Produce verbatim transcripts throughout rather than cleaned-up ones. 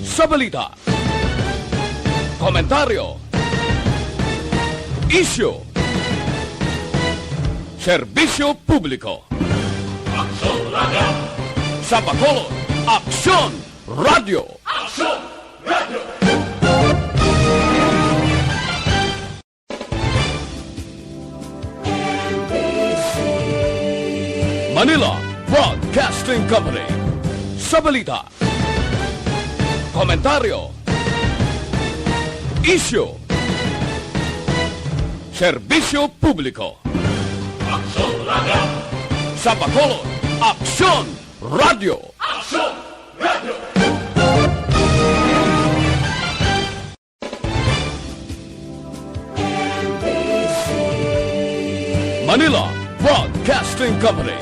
Sa balita, komentaryo, isyu, serbisyo publiko. Aksyon Radio! Sa Bacolod, Aksyon Radio! Aksyon Radio! Manila Broadcasting Company. Sa balita, komentaryo, isyu, serbisyo publiko. Aksyon Radio! Sa Bacolod, Aksyon Radio! Aksyon Radio! Manila Broadcasting Company.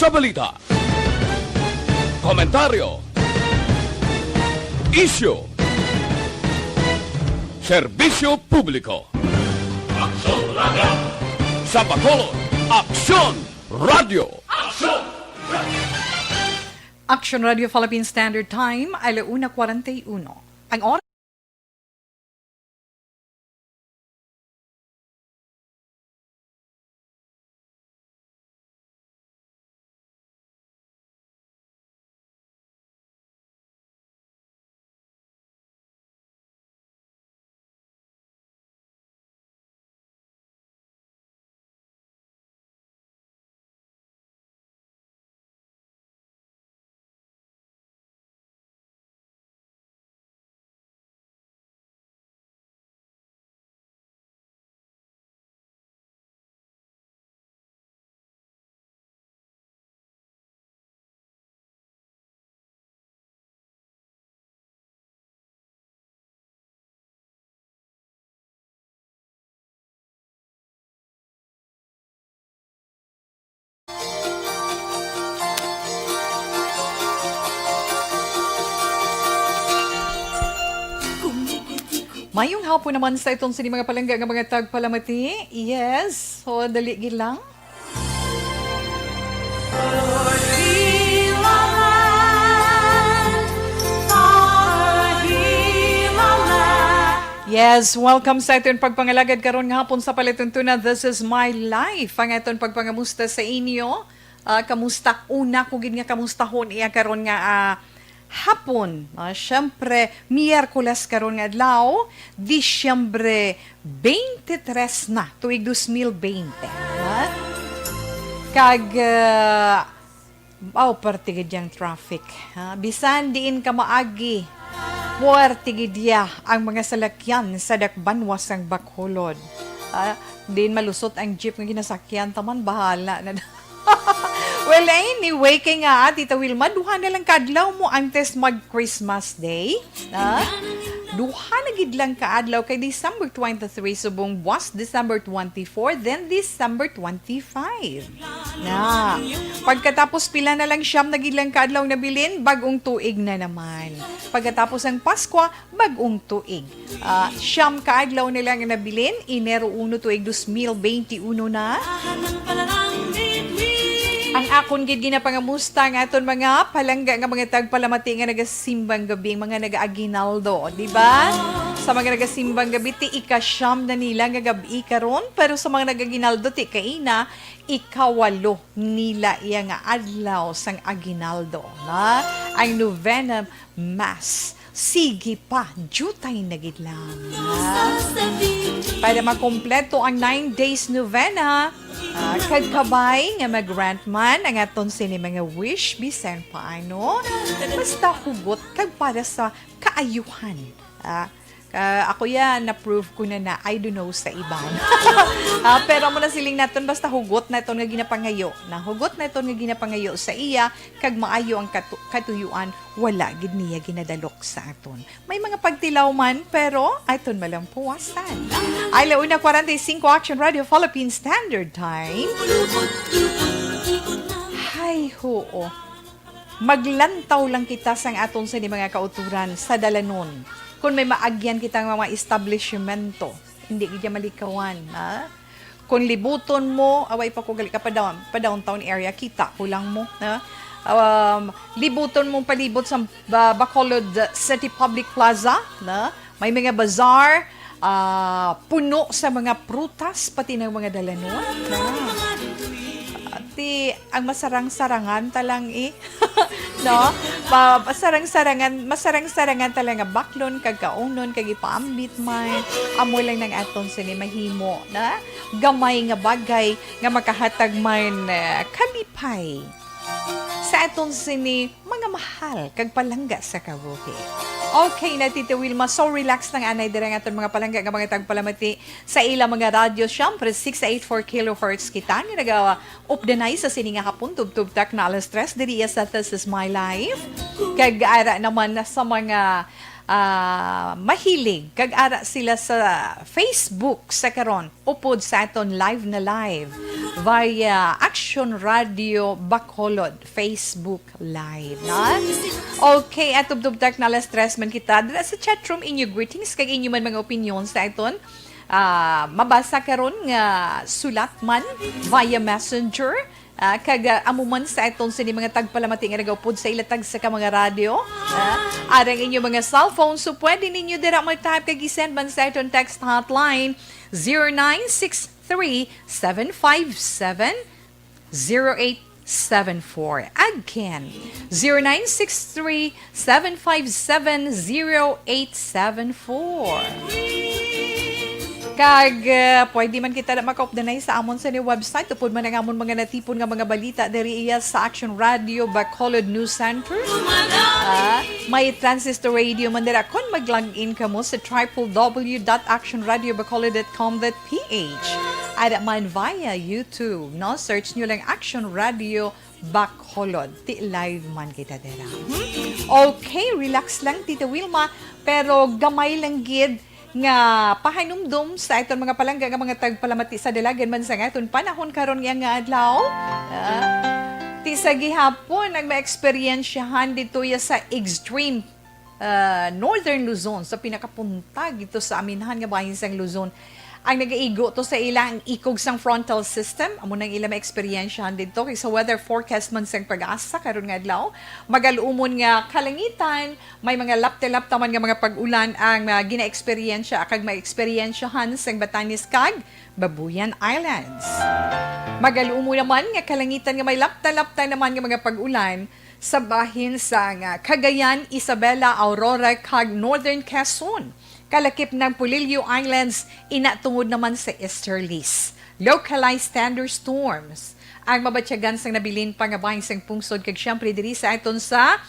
Sa balita, komentaryo, isyu, serbisyo publiko. Aksyon Radio! Sa Bacolod, Aksyon Radio! Aksyon Radio! Action Radio Philippine Standard Time, ala una kwarenta y uno. Ang oras. Mayong hapon naman sa iton sini mga palangga nga mga tagpalamati. Yes, so dali gid lang. Yes, welcome sa aton pagpangalagad karon nga hapon sa palituntunan. This is my life. Ang aton pagpangamusta sa inyo. Ah, kamusta? Una ko gid nga kamustahon iya karon nga, ah, hapon. Ah, syempre, Miyerkules karon nga adlaw, Disyembre twenty-three na, tuig dos mil bente, ha? Kag, ah, aw, parte gid yang traffic, ha? Bisan diin ka maagi, puwerte gid ya ang mga salakyan sa dakbanwa sang Bacolod. Ah, diin malusot ang jeep nga ginasakyan, taman bahala na. Well, anyway, kay nga, Tita Wilma, duha na lang ka adlaw mo antes mag Christmas Day. Ha? Duha na gid lang ka adlaw kay December twenty-three subong buwas, December twenty-four, then December twenty-five. Na. Pagkatapos pila na lang, siyam na gid lang ka adlaw nabilin, bag-ong tuig na naman. Pagkatapos ang Paskwa, bag-ong tuig. Ah, siyam ka adlaw na lang nga nabilin, Enero uno, tuig dos mil bente uno na. Ang akon gid ginapangamusta ang aton mga palangga nga mga tagpalamati nga nagasimbang gabi, ang mga nag-aaguinaldo, di ba? Sa mga nagasimbang gabi, ti ikasyam na nila nga gab-i karon, pero sa mga nag-aguinaldo, ti kaina, ikawalo nila iya nga adlaw sang aguinaldo, na ang novena Mass. Sige pa, diutay na gid lang, ha? Para makompleto ang nine days novena, ah, kag kabay nga mag-rant man ang aton sini mga wish, bisan paano, basta hugot kag para sa kaayuhan. Ah, ah, ako yan, na-prove ko na na, I don't know sa iban. Ah, pero amo na siling naton, basta hugot naton nga ginapangayo, na hugot naton nga ginapangayo sa iya, kag maayo ang katu-, katuyuan, wala gid niya ginadalok sa aton. May mga pagtilaw man, pero aton malampuwasan. Ala una kwarenta y cinco, Action Radio Philippine Standard Time. Hay, huo. Maglantaw lang kita sang aton sini mga kauturan sa dalanon. Kung may maagyan kita nga mga establishmento, hindi gid ya malikawan, ha? Kung libuton mo, away pa ko gali ka pa down, pa downtown area, kita ko lang mo, ha? Um, libuton mong palibot sa Ba-, Bacolod City Public Plaza, na may mga bazaar, ah, puno sa mga prutas, pati ng mga dalanon. Na. Ati, ang masarang-sarangan talang eh. No? Pa, masarang-sarangan, masarang-sarangan talaga baklon, kag kaunon, kag ipaambit man. Amo lang nang aton sini mahimo, na? Gamay nga bagay nga makahatag man, eh, kalipay sa aton sini mga mahal kag palangga sa kabuhi. Okay na, Tita Wilma. So, relax lang anay dira ang aton mga palangga nga mga tagpalamati sa ila mga radyo. Siyempre, six eight four kilohertz kita nga nagawa updanay sa sini nga hapon, tubtob tak na alas tres, diri sa This Is My Life. Kag ara naman na sa mga, ah, mahilig, kag ara sila sa Facebook sa karon, upod sa aton live na live via Action Radio Bacolod Facebook Live, na? Okay, at tubtob tak na alas tres man kita. Dira sa chat room, inyo greetings kag inyo man mga opinion sa aton, ah, mabasa karon nga sulat man via messenger. Ah, kag, ah, amo man sa aton sini mga tagpalamati nga nagaupod sa ila tagsa ka mga radyo. Ah, arang inyo mga cellphone, so pwede ninyo dira mag-type kag i-send man sa aton text hotline, zero nine six three, seven five seven, zero eight seven four. Again, zero nine six three, seven five seven, zero eight seven four. Kag, eh, pwede man kita na makaupdanay sa amon sa ni website, upod man ang amon mga natipon nga mga balita diri iya sa Action Radio Bacolod News Center. Ah, may transistor radio man dira kon mag-log in kamo sa triple W dot action radio bacolod dot com dot P H. Ara man via YouTube, no? Search nyo lang Action Radio Bacolod. Ti live man kita dira. Hmm? Okay, relax lang, Tita Wilma. Pero gamay lang gid nga pahanumdom sa aton mga palangga nga mga tagpalamati sa dalagan man sa aton panahon karon nga, nga adlaw. Ah, ti sa gihapon ang maeksperiensyahan dito ya sa extreme, ah, Northern Luzon, sa pinakapunta dito sa aminhan nga bahin sang Luzon. Ang nagaigo to sa ila ang ikog sang frontal system, amo nang ila maeksperiensyahan dito. Kay sa weather forecast man sang PAGASA karon nga adlaw, magalumon nga kalangitan, may mga lapta-lapta man nga mga pag-ulan ang, ah, ginaeksperyensya kag maeksperyensyahan sang Batanes kag Babuyan Islands. Magalumon naman nga kalangitan nga may lapta-lapta naman nga mga pag-ulan sa bahin sang, ah, Cagayan, Isabela, Aurora, kag Northern Quezon. Kalakip ng Polillo Islands, ina tungod naman sa easterlies. Localized thunderstorms ang mabatyagan sang nabilin pa nga bahin sang pungsod, kag siyempre diri sa aton sa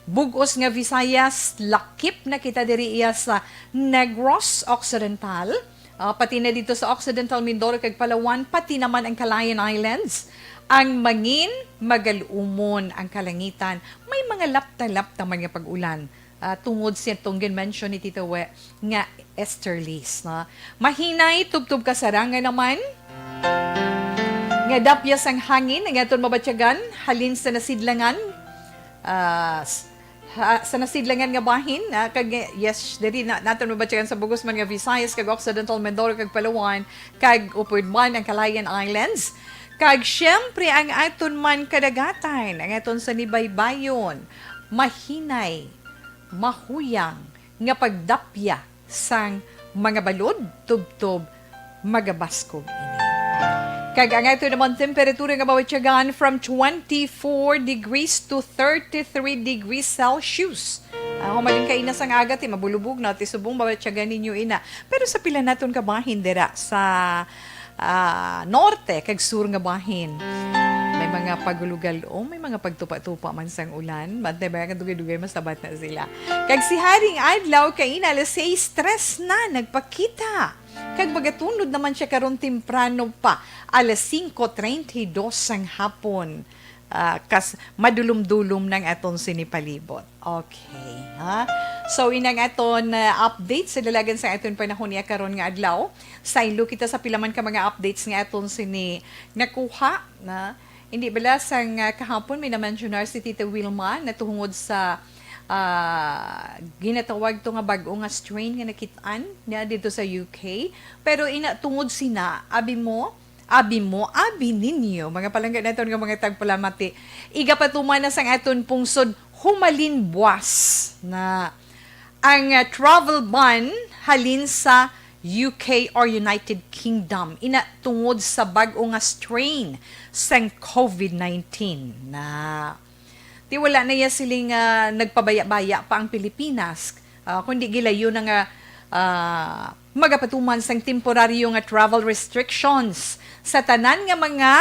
bug-os nga Visayas, lakip na kita diri iya sa Negros Occidental, ah, pati na dito sa Occidental Mindoro kag Palawan, pati naman ang Calayan Islands. Ang mangin, magalumon ang kalangitan. May mga lapta-lapta man nga pag-ulan, ah, tungod sa itong gin-mention ni Tita We nga easterlies, no? Mahinay, tubtob kasarangan naman nga dapyas ang hangin ang aton mabatyagan halin sa nasidlangan, ah, s-, ha, sa nasidlangan nga bahin, ah, kag, yes, diri na, naton mabatyagan sa bug-os man nga Visayas kag Occidental Mindoro kag Palawan, kag upod man ang Calayan Islands, kag siyempre ang aton man kadagatan, ang aton sinibaybayon, mahinay, mahuyang nga pagdapya sang mga balod, tubtob, magabaskog ini. Kag ang ato naman temperatura nga mabatyagan from twenty-four degrees to thirty-three degrees Celsius. Ah, humalin ka ina sang aga, ti mabulubog na, ti subong mabatyagan ninyo ina. Pero sa pila naton kabahin dira sa, ah, norte kag sur nga bahin, may mga pagulugal o may mga pagtupa-tupa man sang ulan. Bantay ba, kadugay-dugay masabat na sila. Kag si Haring Adlaw kaina alas seis tres na nagpakita. Kag magatunod naman siya karon temprano pa, alas singko treinta y dos sang hapon. Ah, kas madulom-dulom nang aton sinipalibot. Okay, ha? So, inang aton, ah, update sa dalagan sa aton panahon niya karon nga adlaw. Saylo kita sa pila man ka mga updates nga aton sini nakuha na. Hindi bala sang, ah, kahapon may na-mentionar si Tita Wilma na tuhungod sa, ah, ginatawag to nga bag-o nga strain nga nakit-an niya dito sa U K. Pero ina, tungod sina, abi mo, Abi mo, abi ninyo, mga palangga naton nga mga tagpalamati. Igapatuman na sang aton pungsod humalin buwas na ang, ah, travel ban halin sa U K or United Kingdom, ina tungod sa bag-o nga strain sang COVID nineteen na ti wala na iya siling, ah, nagpabaya-baya pa ang Pilipinas, ah, kundi gilayo na nga, ah, magapatuman sang temporaryo nga travel restrictions sa tanan nga mga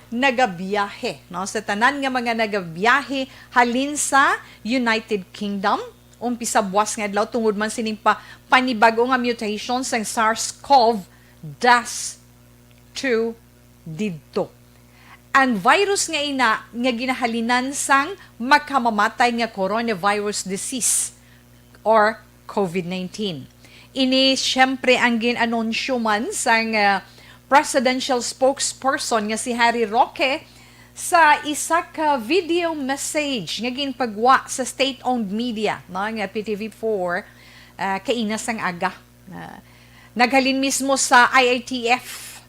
nagabiyahe, no? Sa tanan nga mga nagabiyahe halin sa United Kingdom, umpisa buwas nga adlaw tungod man sining pa, panibag-o nga mutation sang SARS-CoV das two didto. Ang virus nga ina nga ginahalinan sang makamamatay nga coronavirus disease or COVID nineteen. Ini siyempre ang gin-anunsyo man sang, ah, presidential spokesperson nga si Harry Roque sa isa ka video message nga ginpagwa sa state-owned media, no, nga P T V four, ah, kaina sang aga. Ah, naghalin mismo sa I I T F,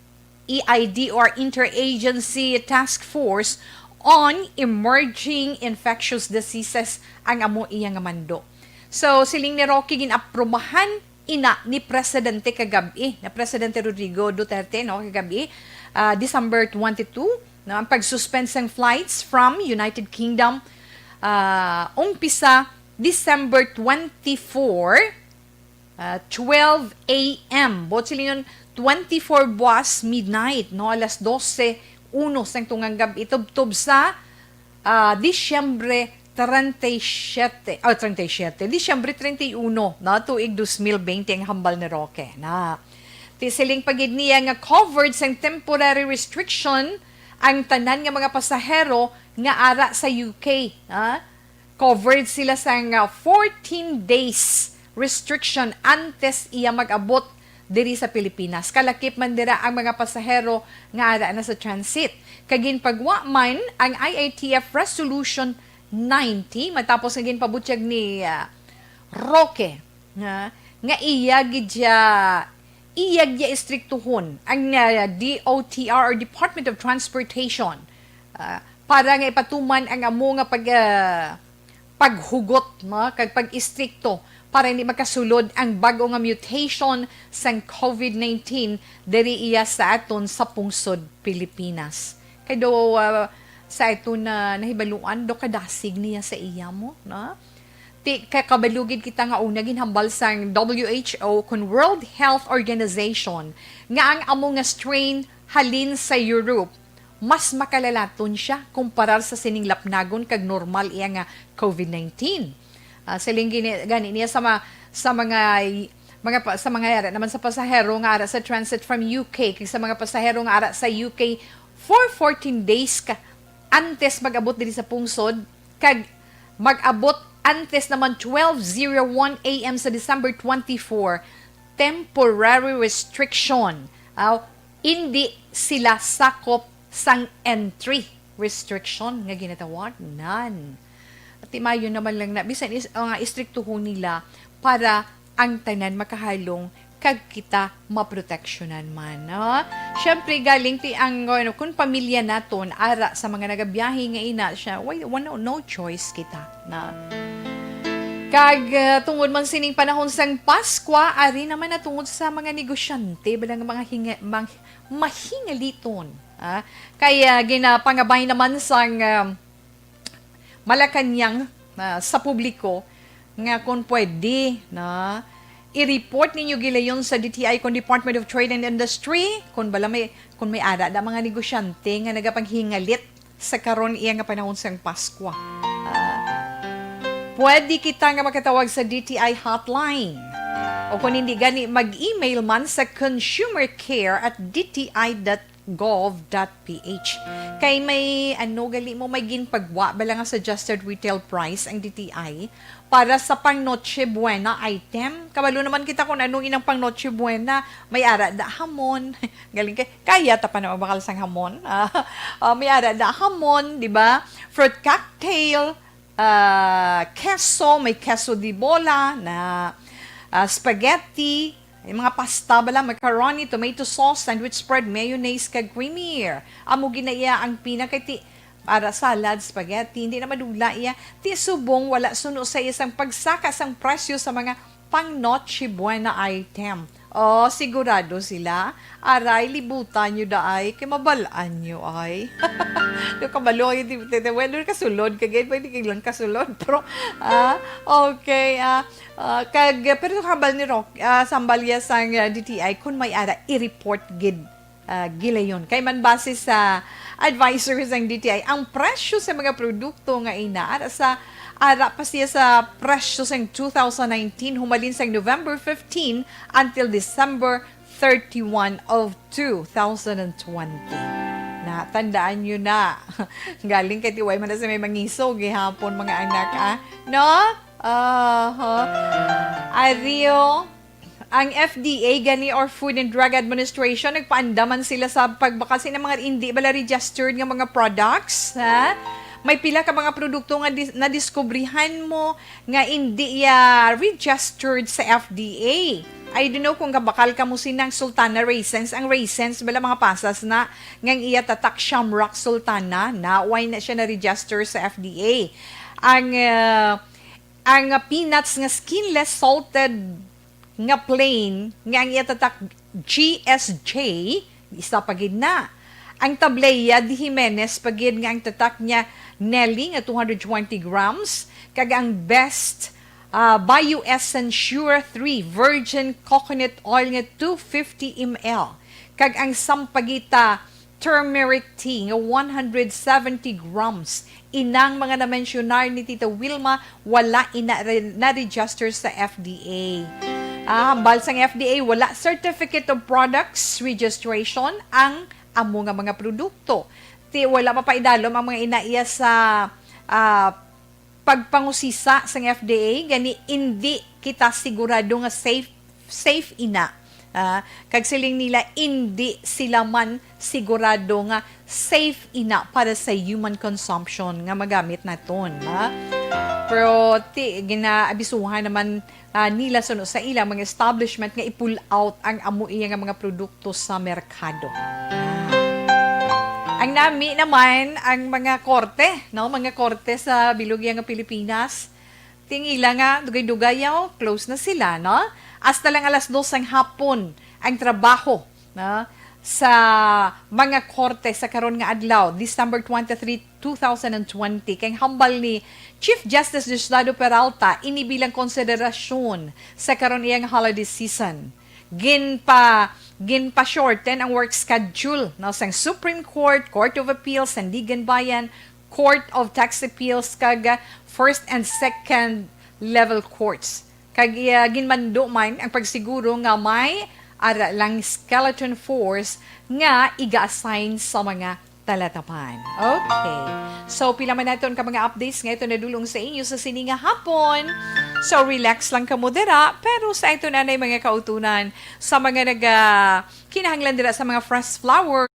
E I D or Interagency Task Force on Emerging Infectious Diseases ang amo iya nga mando. So, siling ni Roque, gin-aprubahan ina ni Presidente kagab-i, na Presidente Rodrigo Duterte, no, kagab-i, ah, December twenty-two, no, ang pag-suspend sang flights from United Kingdom, ah, umpisa December twenty-four, ah, twelve A M. Buot silingon, twenty-four buwas midnight, no? Alas dose uno sang tungang gab-i, tubtob sa, ah, Disyembre treinta y siete, ah, treinta y siete, Disyembre treinta y uno, no? Tuig dos mil bente ang hambal ni Roque, na ti siling pa gid niya nga covered sang temporary restriction ang tanan nga mga pasahero nga ara sa U K, ha? Covered sila sang, ah, fourteen days restriction antes iya mag-abot diri sa Pilipinas. Kalakip man dira ang mga pasahero nga ara na sa transit. Kag ginpagwa man ang I I T F Resolution ninety matapos nga ginpabutyag ni, ah, Roque nga, nga iya gid siya, iya gid istriktuhon ang, ah, D O T R or Department of Transportation, ah, para nga ipatuman ang amo nga pag, ah, paghugot, no, kag pag-istrikto para hindi makasulod ang bag-o nga mutation sang COVID nineteen diri iya sa aton sa pungsod Pilipinas. Kay do, ah, sa aton na nahibaluan, do kadasig niya sa iya mo, no? Ti, kay kabalo gid kita nga una ginhambal sang W H O kon World Health Organization nga ang amo nga strain halin sa Europe mas makalalaton siya kumparar sa sining lapnagon kag normal iya nga COVID nineteen. Ah, siling gini, gani niya sa ma-, sa mga, mga pa-, sa mga ara naman sa pasahero nga ara sa transit from U K kag sa mga pasahero nga ara sa U K for fourteen days ka antes mag-abot diri sa pungsod kag mag-abot antes naman twelve zero one A M sa December twenty-four, temporary restriction. Aw, indi sila sakop sang entry restriction nga ginatawag nan. At timayon naman lang na, bisan is, nga istriktuhon nila para ang tanan makahalong kag kita maproteksyonan man, no? Siyempre, galing ti ang, ano, kung pamilya naton, ara sa mga nagabiyahe nga ina siya, why, wala, no choice kita, na. Kag, uh, tungod man sining panahon sang Paskwa, ari naman na tungod sa mga negosyante, bala nga mga hinga-, mang-, mahingaliton, ah? Kaya ginapangabay naman sang, um, Malacañang, ah, sa publiko nga kung pwede, na i-report ninyo gilayon sa D T I kon Department of Trade and Industry, kung bala may, kung may ara da mga negosyante nga nagapanghingalit sa karon iya nga panahon sang Paskwa. Ah, pwede kita nga makatawag sa D T I hotline. O kung hindi gani, mag-email man sa consumercare at D T I dot gov dot P H. Kay may, ano, gali mo, may ginpagwa bala nga suggested retail price ang D T I para sa pang Noche Buena item. Kabalo naman kita kung anong inang pang Noche Buena. May ara da hamon. Galing kay, kaya ta pa na mabakal sang hamon. Ah, ah, may ara da hamon, di ba? Fruit cocktail, ah, queso, may queso de bola na, ah, spaghetti, Yung mga pasta bala, macaroni, tomato sauce, sandwich spread, mayonnaise, kag creamier. Amo gina iya ang pinakati para salad, spaghetti. Hindi na madula iya. Ti subong wala suno sa isang pagsaka sang presyo sa mga pang Noche Buena item. Oh, sigurado sila. Aray, libutan nyo daay, kay mabalaan nyo ay. Yung kabalo, yung ti-, ti-, ti-, well, kasulod, kagay, pwede kay lang kasulod. Pero, ah, okay, ah, ah, kag, pero hambal ni Rock, ah, sa hambal niya sang, ah, D T I, kung may ara, i-report gid, ah, gilayon. Kay man base sa advisory sang D T I, ang presyo sa mga produkto nga ina ara sa, ara pa siya sa presyo sang two thousand nineteen, humalin sang November fifteen until December thirty-one of two thousand and twenty. Na, tandaan nyo na. Galing kay tiway man na sa may mangiso, gihapon, mga anak, ah. No? Aha. Ario, ang F D A gani or Food and Drug Administration, nagpaandaman sila sa pagbakal sa mga hindi bala registered nga mga products, ha? May pila ka mga produkto nga dis-, nadiskubrihan mo nga hindi ya registered sa F D A. I don't know kung kabakal ka mo sinang Sultana Raisins. Ang raisins bala mga pasas na ngang iya tatak Shamrock Sultana, na why na siya na-register sa F D A. Ang, ah, ang peanuts nga skinless salted nga plain nga ang iya tatak G S J, isa pa gid na. Ang Tableya de Jimenez pa gid nga ang tatak niya Nelly nga two hundred twenty grams, kag ang Best, ah, Bio Essence Sure three Virgin Coconut Oil nga two fifty M L, kag ang Sampaguita Turmeric Tea nga one hundred seventy grams. Inang mga na-mensionar ni Tita Wilma, wala ina re-, na-register sa F D A. Ah, hambal sang F D A, wala Certificate of Products Registration ang amo nga mga produkto. Ti, wala mapaidalom ang mga ina iya sa, ah, pagpangusisa sang F D A, gani indi kita sigurado nga safe, safe ina. Ah, kag siling nila, indi sila man sigurado nga safe ina para sa human consumption nga magamit naton, ha? Pero ti, ginaabisuhan naman, ah, nila suno sa ilang mga establishment nga i-pull out ang amo iya nga mga produkto sa merkado. Ang nami naman ang mga korte, no? Mga korte sa bilog iya nga Pilipinas. Tingila nga, dugay-dugay, yaw, close na sila, no? Hasta lang alas dos sang hapon ang trabaho, no, sa mga korte sa karon nga adlaw, December twenty-three, two thousand and twenty. Kay hambal ni Chief Justice Diosdado Peralta, ini bilang konsiderasyon sa karon iya nga holiday season. Ginpa-, ginpa-shorten ang work schedule, no, sang Supreme Court, Court of Appeals, Sandiganbayan, Court of Tax Appeals, kag, ah, first and second level courts. Kag, ah, ginmando man ang pagsiguro nga may ara lang skeleton force nga iga-assign sa mga talatapan. Okay. So, pila man naton ka mga updates nga ito nadulong sa inyo sa sini nga hapon. So, relax lang kamo dira, pero sa ito na nay mga kautunan, sa mga naga kinahanglan dira sa mga fresh flower,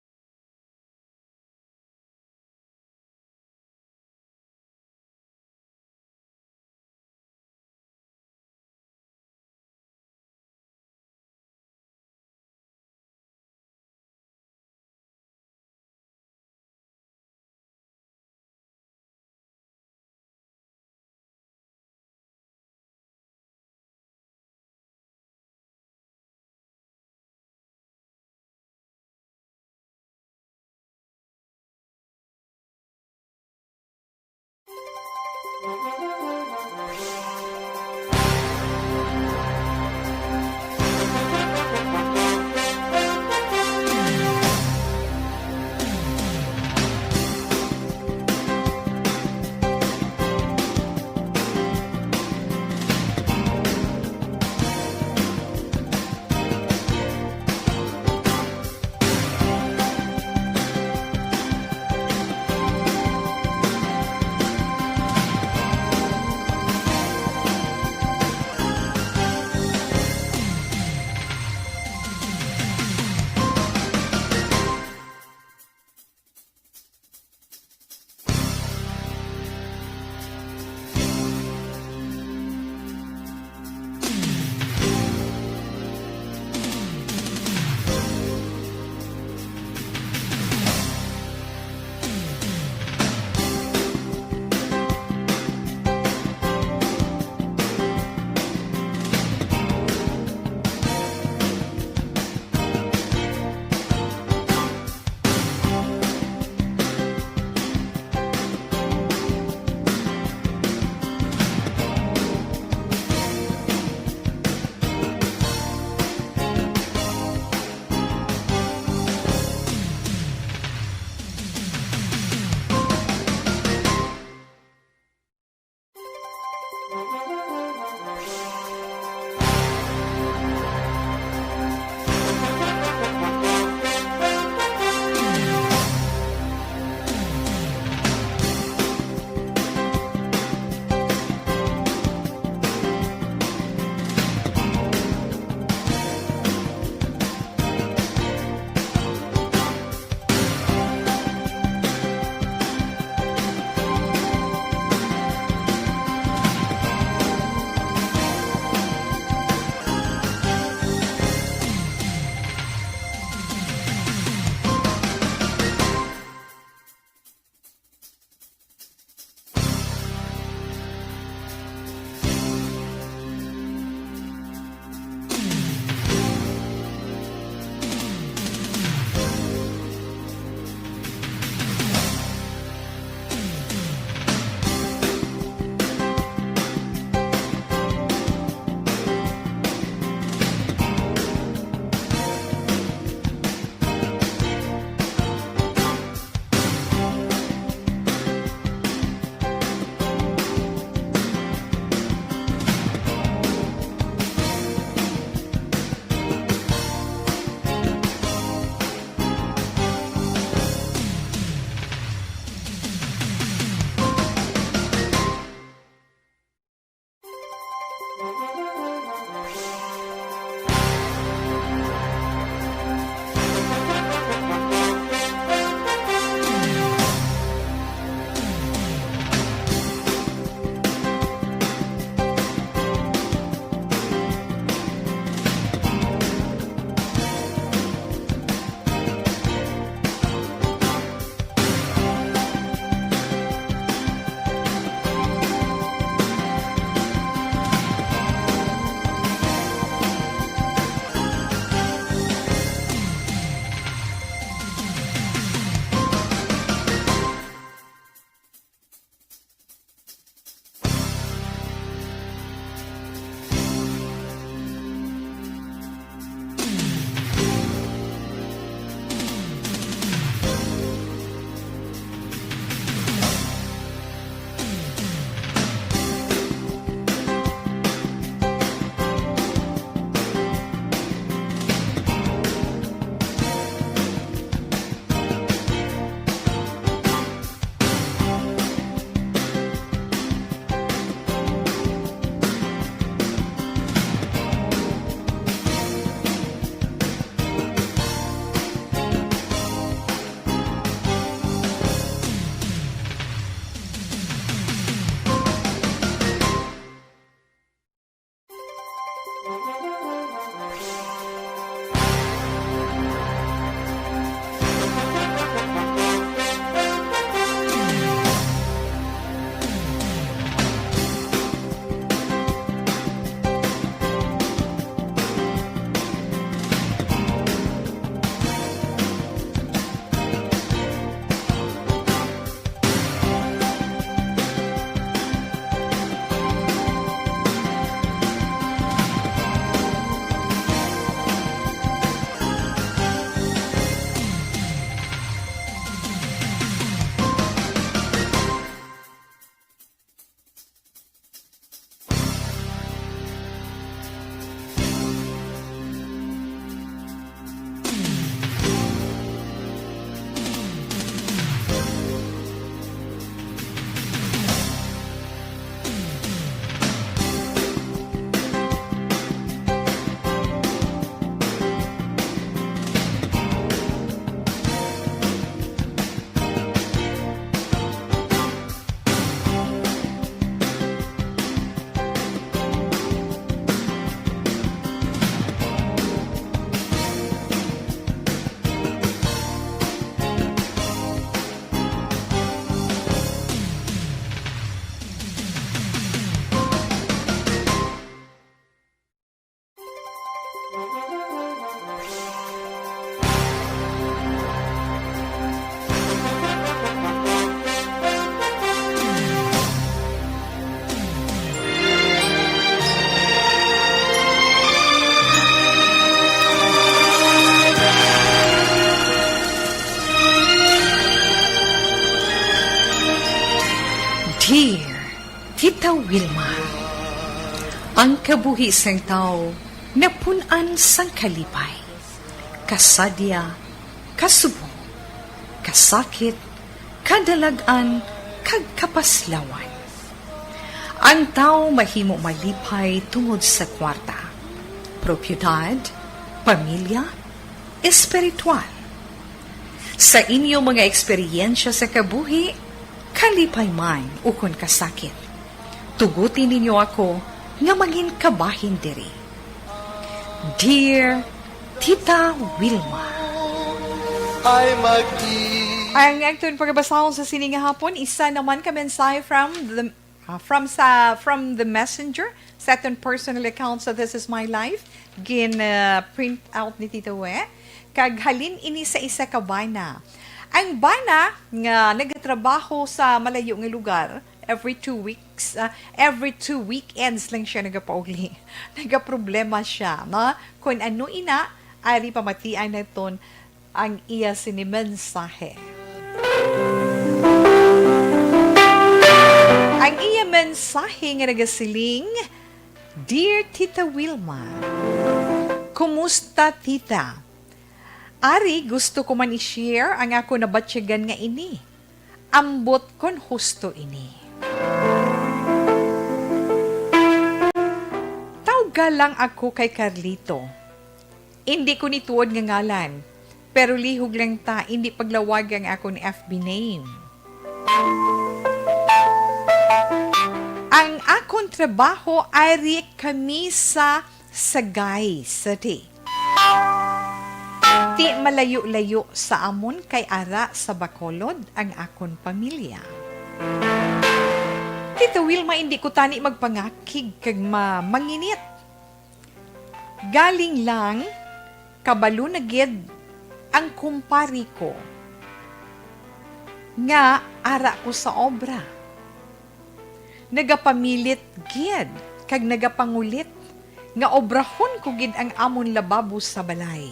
Dear Tita Wilma, ang kabuhi sang tawo napun-an sang kalipay, kasadya, kasubo, kasakit, kadalag-an, kag kapaslawan. Ang tawo mahimo malipay tungod sa kwarta, propiedad, pamilya, espiritual. Sa inyo mga eksperyensya sa kabuhi, kalipay man ukon kasakit, tuguti ninyo ako nga mangin kabahin diri. Dear Tita Wilma. Ay, mag-i- Ang aton pagabasahon sa sini nga hapon, isa naman ka mensahe from the, ah, from sa, from the messenger, sa aton personal account sa This Is My Life, gin, ah, print out ni Tita We. Kag halin ini sa isa ka bana. Ang bana nga nagatrabaho sa malayo nga lugar, every two weeks, ah, every two weekends lang siya nagapauli. Nagaproblema siya, no? Kun ano ina, ari pamatian naton ang iya sini mensahe. Ang iya mensahe nga nagasiling, "Dear Tita Wilma, kumusta, Tita? Ari, gusto ko man i-share ang ako nabatyagan nga ini. Ambot kon husto ini. Tawga lang ako kay Carlito. Indi ko ni tuod nga ngalan, pero lihog lang ta indi paglawag ang akon F B name. Ang akon trabaho ari kami sa Sagay City. Ti malayo-layo sa amon kay ara sa Bacolod ang akon pamilya." Tita Wilma, indi ko tani magpangakig kag ma-, manginit. Galing lang, kabalo na gid ang kumpari ko nga ara ko sa obra. Nagapamilit gid kag nagapangulit nga obrahon ko gid ang amon lababo sa balay.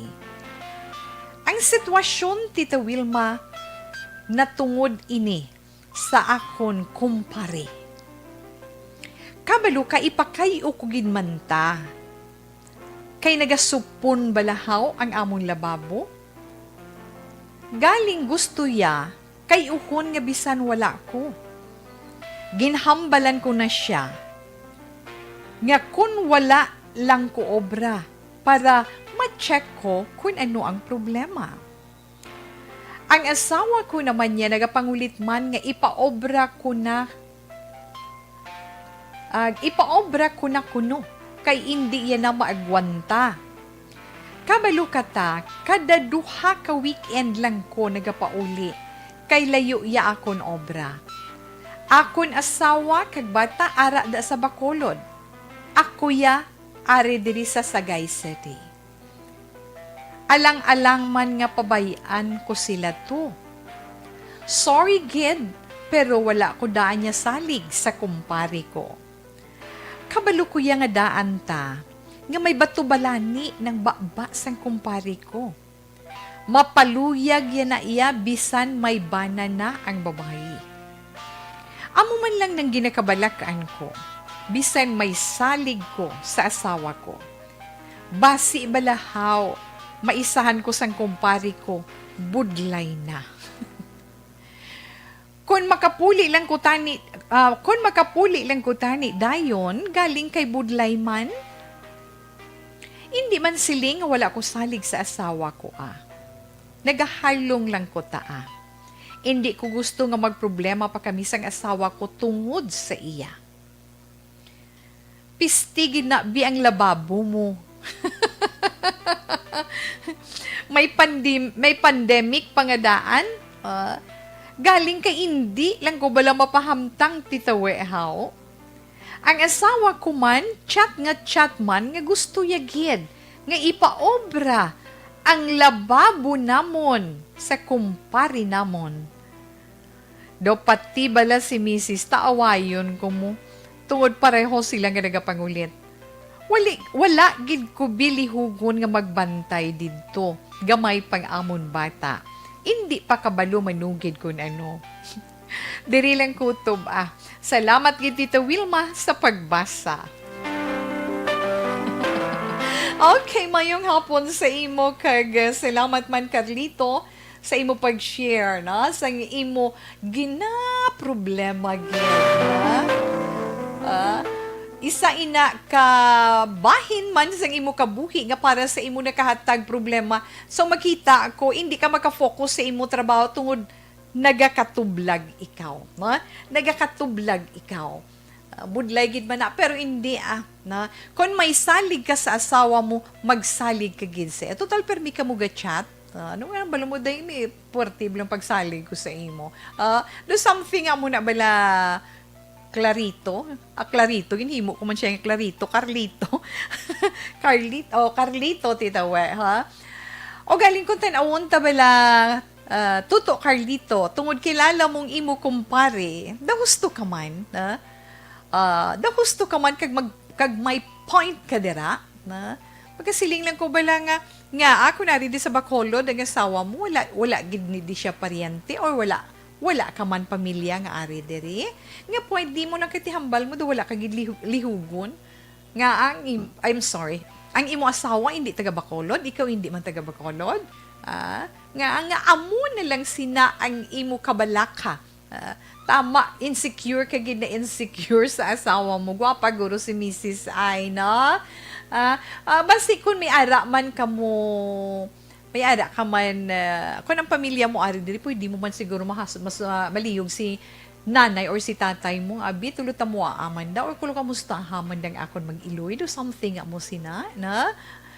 Ang sitwasyon, Tita Wilma, natungod ini sa akon kumpare. Kabalo ka, ipakay-o ko gid man ta. Kay nagasupon balahaw ang amon lababo. Galing gusto ya kay-uhon nga bisan wala ko. Ginhambalan ko na sia nga kun wala lang ko obra para ma-check ko kun ano ang problema. Ang asawa ko naman niya nagapangulit man nga ipaobra ko na, ah, ipaobra ko na kuno. kay indi iya na maagwanta. Kabalo ka ta, kada duha ka weekend lang ko nagapauli, kay layo iya akon obra. Akon asawa kag bata ara da sa Bacolod. Ako ya ari diri sa Sagay City. Alang-alang man nga pabay-an ko sila to. Sorry gid, pero wala ko daan niya salig sa kumpare ko. Kabalo ko ya nga daan ta, nga may bato balani nang baba sang kumpare ko. Mapaluyag ya na iya bisan may bana na ang babayi. Amo man lang nang ginakabalak-an ko, bisan may salig ko sa asawa ko. Basi bala haw, maisahan ko sang kumpare ko, budlay na. Kon makapuli lang ko tani, ah, kon makapuli lang ko tani dayon galing kay budlay man. Indi man siling nga wala ko salig sa asawa ko, ah. Nagahalong lang ko ta, ah. Indi ko gusto nga magproblema pa kami sang asawa ko tungod sa iya. Pisti gid na bi ang lababo mo. May pandim-, may pandemic pa nga daan? Ah, galing kay indi lang ko bala mapahamtang, Tita Wehaw. Ang asawa ko man, chat nga chat man nga gusto ya gid nga ipaobra ang lababo namon sa kumpare namon. Daw pati bala si misis, taawayon ko mo, tungod pareho sila nga nagapangulit. Wali, wala gid ko bilihugon nga magbantay didto, gamay pang amon bata. Indi pa kabalo manugid kun ano. Diri lang kutob, ah. Salamat gid, Tita Wilma, sa pagbasa. Okay, mayong hapon sa imo, kag, eh, salamat man, Carlito, sa imo pag-share, no? Sang imo ginaproblema gid, ha? Ah, isa ina ka bahin man sang imo kabuhi nga para sa imo nakahatag problema. So, makita ko, hindi ka makafocus sa imo trabaho tungod nagakatublag ikaw, no? Nagakatublag ikaw. Ah, budlay gid man na, pero hindi, ah, na. Kon may salig ka sa asawa mo, magsalig ka gid sa iya. Total, permi ka mo ga-chat. Ah, ano nga, balo mo, day, may puwerte lang pagsalig ko sa imo. Ah, do something nga mo na bala, Clarito? Ah, Clarito, ginhimo ko man siya nga Clarito. Carlito. Carlito, oh, Carlito, Tita We, ha? O galing kung tan-awon ta bala, ah, Tuto Carlito, tungod kilala mong imo kumpare, dahusto ka man, ha? Ah, dahusto ka man kag mag-, kag may point ka dira, na? Magkasiling lang ko bala nga, nga ako na rin di sa Bacolod, ang asawa mo, wala, wala gid ni di siya paryente or wala, wala ka man pamilya nga ari diri. Nga pwede mo lang kay tihambal mo, do wala ka gid lihu-, lihugon. Nga ang im-, I'm sorry, ang imo asawa hindi taga Bacolod, ikaw hindi man taga Bacolod. Ah, nga, nga amo na lang sina ang imo kabalaka. Ah, tama, insecure ka gid na insecure sa asawa mo. Gwapa guro si misis ay, no? Ah, ah, basi kun may ara man kamo, may ara ka man, ah, kun ang pamilya mo ari diri, pwede mo man siguro mahas-, mas, ah, maliyog si nanay or si tatay mo, abi, tulo ta mo aamanda or kulo kamustaha man dang akon mag-iloy, do something nga mo sina, na?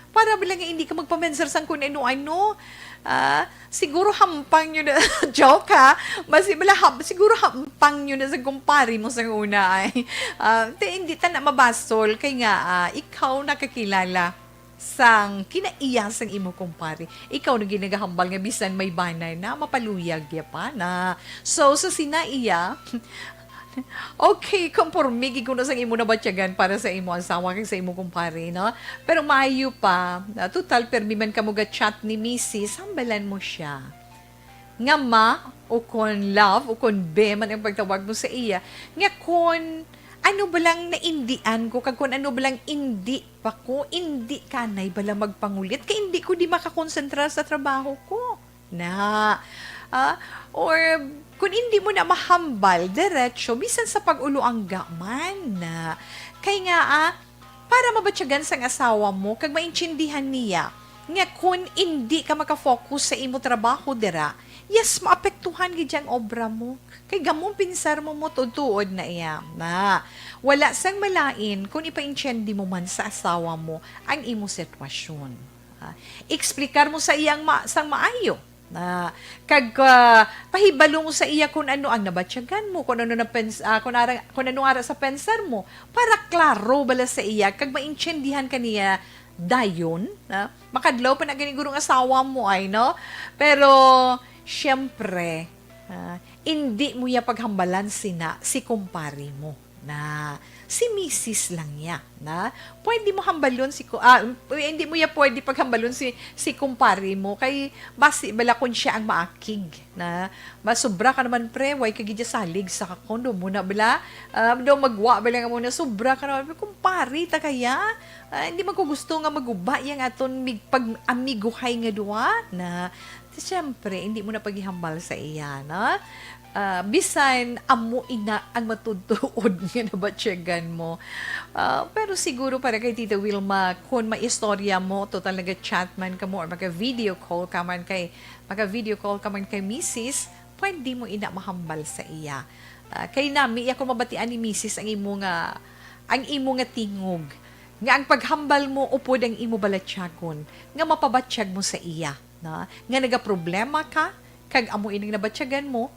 Para bala nga hindi ka magpamensar sang kung ano-ano. Ah, siguro hampang nyo na, joke ha, basi bala ham-, siguro hampang nyo na sa kumpare mo sang una ay. Ah, te, hindi ta na mabasol, kay nga, ah, ikaw nakakilala sang kinaiya sang imo kumpare. Ikaw na ginagahambal nga bisan may banay na, mapaluyag ya pa na. So, sa sinaiya, okay, komporme gid kuno sang imo nabatyagan para sa imo asawa kag sa imo kumpare, no? Pero maayo pa, na total, permi man kamo ga-chat ni misis, hambalan mo siya. Nga ma, o kon love, o kon be man ang pagtawag mo sa iya, nga kon ano ba lang naindian ko, kag kon ano ba lang indi pa ko, indi kanay bala magpangulit, kay indi ko di makakonsentrar sa trabaho ko. Na. Ah, or kung indi mo na mahambal, diretso, bisan sa pag-uloangga man na. Kay nga, ah, para mabatyagan sang asawa mo, kag maintindihan niya, nga kun indi ka makafocus sa imo trabaho dira, Yes, maapektuhan gid ang obra mo. Kay gamon pinsar mo, mo tuod-tuod na iya. Na, wala sang malain kung ipaintindi mo man sa asawa mo ang imo sitwasyon. Ah, explicar mo sa iya ang ma-, sang maayo. Na, kag, ah, pahibalo mo sa iya kung ano ang nabatyagan mo, kung ano na pens-, ah, kung ara-, kung ano ara sa pensar mo, para klaro bala sa iya, kag maintindihan ka niya dayon, na, makadlaw pa na gani guro ang asawa mo ay, no? Pero, siyempre, ah, indi mo ya paghambalan sina si kumpare mo. Na, si misis lang niya, na, pwede mo hambalon si ku-, ah, hindi mo ya pwede paghambalon si, si kumpare mo, kay basi bala kun siya ang maakig, na, masobra ka naman, pre, way ka gid salig sa condo mo na bala, ah, daw magwa bala nga mo na, sobra ka naman, pre, kumpare ta kaya, ah, hindi man ko gusto nga maguba yang aton mig-, pag-amiguhay nga duwa, na, siyempre, hindi mo na paghihambal sa iya, na? Ah, bisan amo ina ang matutuod nga nabatyagan mo. Ah, pero siguro para kay Tita Wilma, kung maistorya mo, total naga-chat man kamo or maga-video call ka man kay, maga-video call ka man kay misis, pwede mo ina mahambal sa iya. Ah, kay nami, iya kung mabatian ni misis ang imo nga, ang imo nga tingog, nga ang paghambal mo upod ang imo balatyagon, nga mapabatyag mo sa iya, na, nga nagaproblema ka, kag amo ining nabatyagan mo,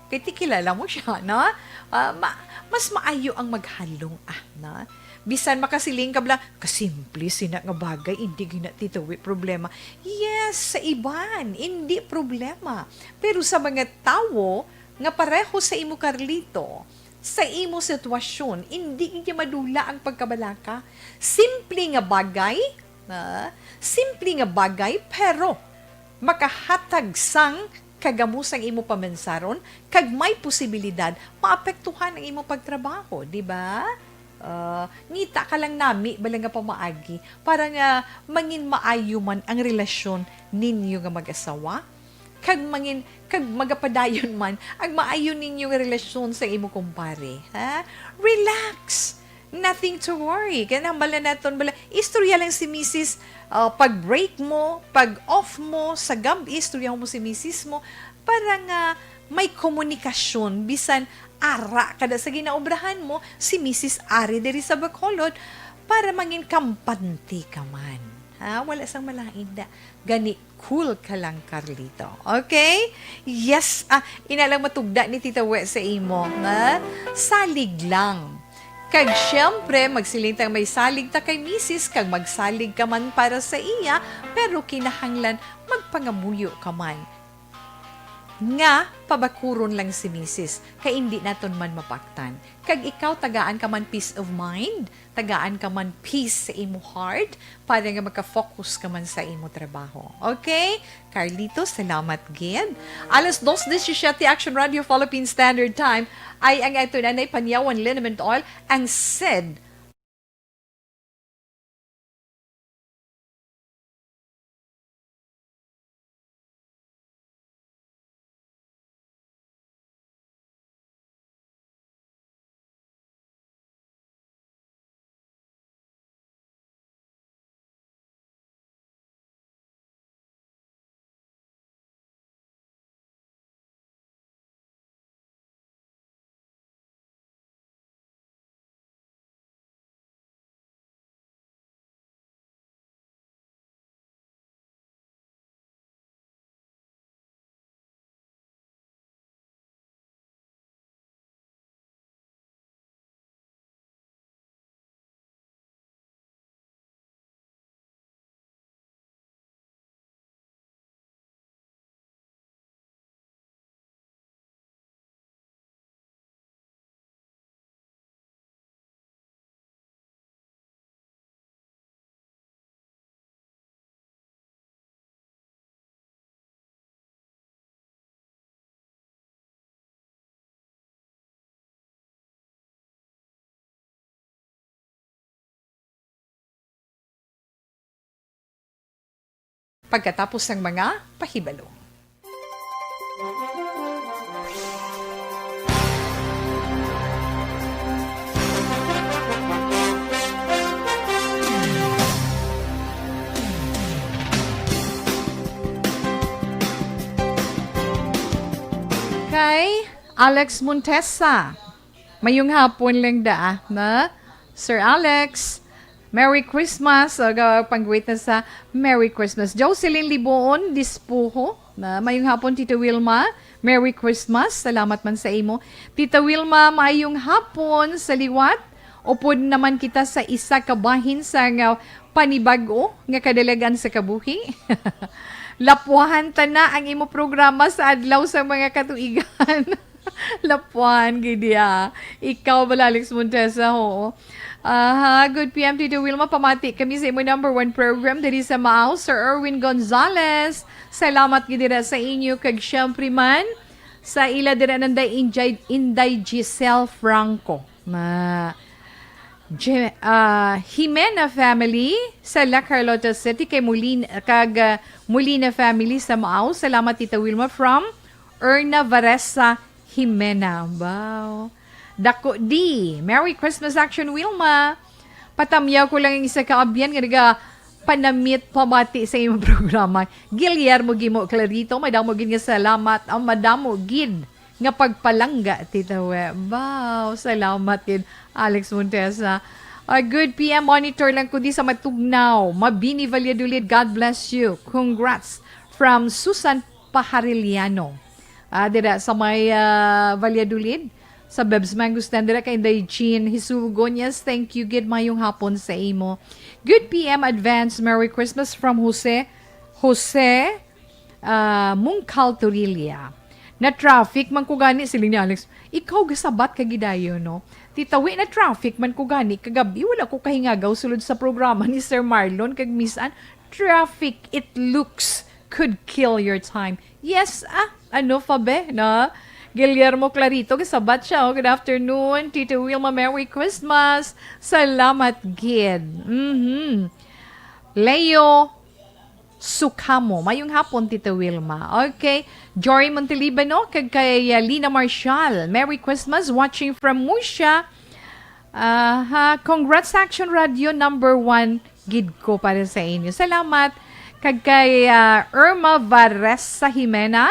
kay ti kilala mo siya, na? Ah, ma-, mas maayo ang maghalong, ah, na? Bisan makasiling ka bala, "Kasimple sina nga bagay, indi gina titawi problema." Yes, sa iban, indi problema. Pero sa mga tawo nga pareho sa imo, Carlito, sa imo sitwasyon, indi gid madula ang pagkabalaka. Simple nga bagay, na? Simple nga bagay, pero makahatag sang kagamo sang imo pamansaron, kag may posibilidad maapektuhan ang imo pagtrabaho, di ba? Ah, ngita ka lang nami bala nga pamaagi para nga mangin maayo man ang relasyon ninyo nga mag-asawa, kag mangin, kag magapadayon man ang maayo ninyo nga relasyon sa imo kumpare, ha? Relax! Nothing to worry. Kaya nang bala naton, bala, istorya lang si misis, ah, pag break mo, pag off mo, sa gab, istorya mo si misis mo, para nga may komunikasyon, bisan ara kada sa ginaobrahan mo, si misis ari diri sa Bacolod, para mangin kampante ka man. Ha? Wala sang malain da. Gani, cool ka lang, Carlito. Okay? Yes, ah, ina lang matugda ni Tita We sa imo, nga salig lang. Kag siyempre, magsiling tang may salig ta kay misis, kag magsalig ka man para sa iya, pero kinahanglan magpangamuyo ka man nga pabakuron lang si misis, kay indi naton man mapaktan. Kag ikaw, tagaan ka man peace of mind, tagaan ka man peace sa imo heart, para nga maka-focus ka man sa imo trabaho. Okay? Carlito, salamat gid. Alas dos disisiyete, Action Radio Philippine Standard Time, ay ang ato nanay Panyawan Liniment Oil, ang Sid. Pagkatapos sang mga pahibalo. Alex Montesa. Mayong hapon lang da, na? Sir Alex, Merry Christmas. O, ga-, pang-greet na sa Merry Christmas. Jocelyn Liboon Dispuho, na? Mayong hapon, Tita Wilma. Merry Christmas. Salamat man sa imo. Tita Wilma, mayong hapon sa liwat. Upod naman kita sa isa ka bahin sa nga panibag-o nga kadalagan sa kabuhi. Lapwahan ta na ang imo programa sa adlaw sa mga katuigan. Lapwan, gid ya. Ikaw bala, Alex Montesa, ho. Aha, good P M, Tito Wilma, pamati kami sa imo number one program diri sa Maao, Sir Erwin Gonzalez. Salamat gid dira sa inyo, kag syempre man, sa ila dira nanday Inday, Inday Giselle Franco. Ma, Je-, ah, Jimena family sa La Carlota City, kay Molin-, kag, ah, Molina family sa Maao. Salamat, Tita Wilma, from Erna Varesa Jimena. Wow. Dako di. Merry Christmas, Action Wilma. Patamyaw ko lang ang isa ka abyan nga naga panamit pamati sa imong programa. Guillermo Gimo Clarito, madamo gid nga salamat. Ang madamo gid nga pagpalangga, Tita We. Wow, salamat gid, Alex Montesa. A good P M monitor lang ko di sa Matugnaw. Mabini, Valladolid, God bless you. Congrats from Susan Pahariliano. Ah, dira sa may, ah, Valladolid, sa Bebs Mangustan, dira kay Inday Jean Hisugon. Yes, thank you. Good mayong hapon sa imo. Good P M advance Merry Christmas from Jose, Jose, ah, Mungkal Torilla. Na-traffic man ko gani, siling ni Alex. Ikaw gasabat ka gidayo, no? Tita We, na-traffic man ko gani kagabi. Wala ko kahingagaw sulod sa programa ni Sir Marlon kag Miss Ann. Traffic, it looks, could kill your time. Yes, ah, ano pa be, no? Guillermo Clarito, gasabat siya, oh. Good afternoon, Tito Wilma, Merry Christmas. Salamat gid. Mhm. Leo Sukamo. Mayong hapon, Tito Wilma. Okay. Jory Montelibano, kag kay, uh, Lina Marshall. Merry Christmas, watching from Musha. Aha. Congrats, Action Radio number one. Gid ko para sa inyo. Salamat. Kag kay, ah, Irma Varesa Jimena,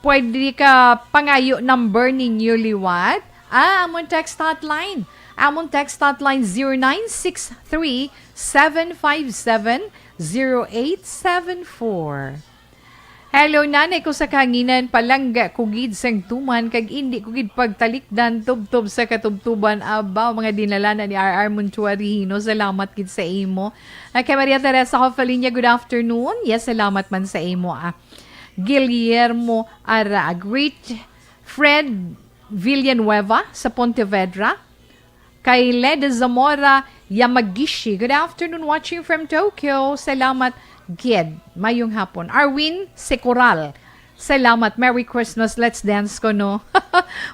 pwede ka pangayo number ninyo liwat. Ah, amon text hotline. Amon text hotline, zero nine six three, seven five seven, zero eight seven four. Hello, nanay ko sa kahanginan, palangga ko gid sang tuman, kag indi ko gid pagtalikdan tubtob sa katubtoban. Abaw, mga dinalanan ni R R Montuarihino, salamat gid sa imo. Ah, kay Maria Teresa Hofalinia, good afternoon. Yes, salamat man sa imo, ah. Guillermo Ara, greet Fred Villanueva sa Pontevedra. Kay Leda Zamora Yamagishi. Good afternoon, watching from Tokyo. Salamat gid. Mayong hapon. Arwin Secoral. Salamat. Merry Christmas. Let's dance ko, no?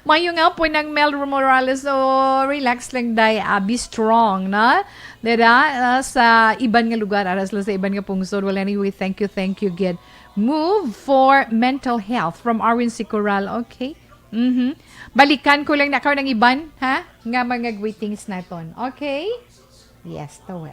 Mayong hapon ang Mel Morales. Oh, relax lang, day. Ah, be strong, na? Dira, ah, sa iban nga lugar, aras lang sa iban nga pungsod. Well, anyway, thank you, thank you gid. Move for mental health from Arwin Secoral. Okay. Mhm. Balikan ko lang na karon ang iban, ha? Nga mga greetings naton. Okay? Yes, tawa.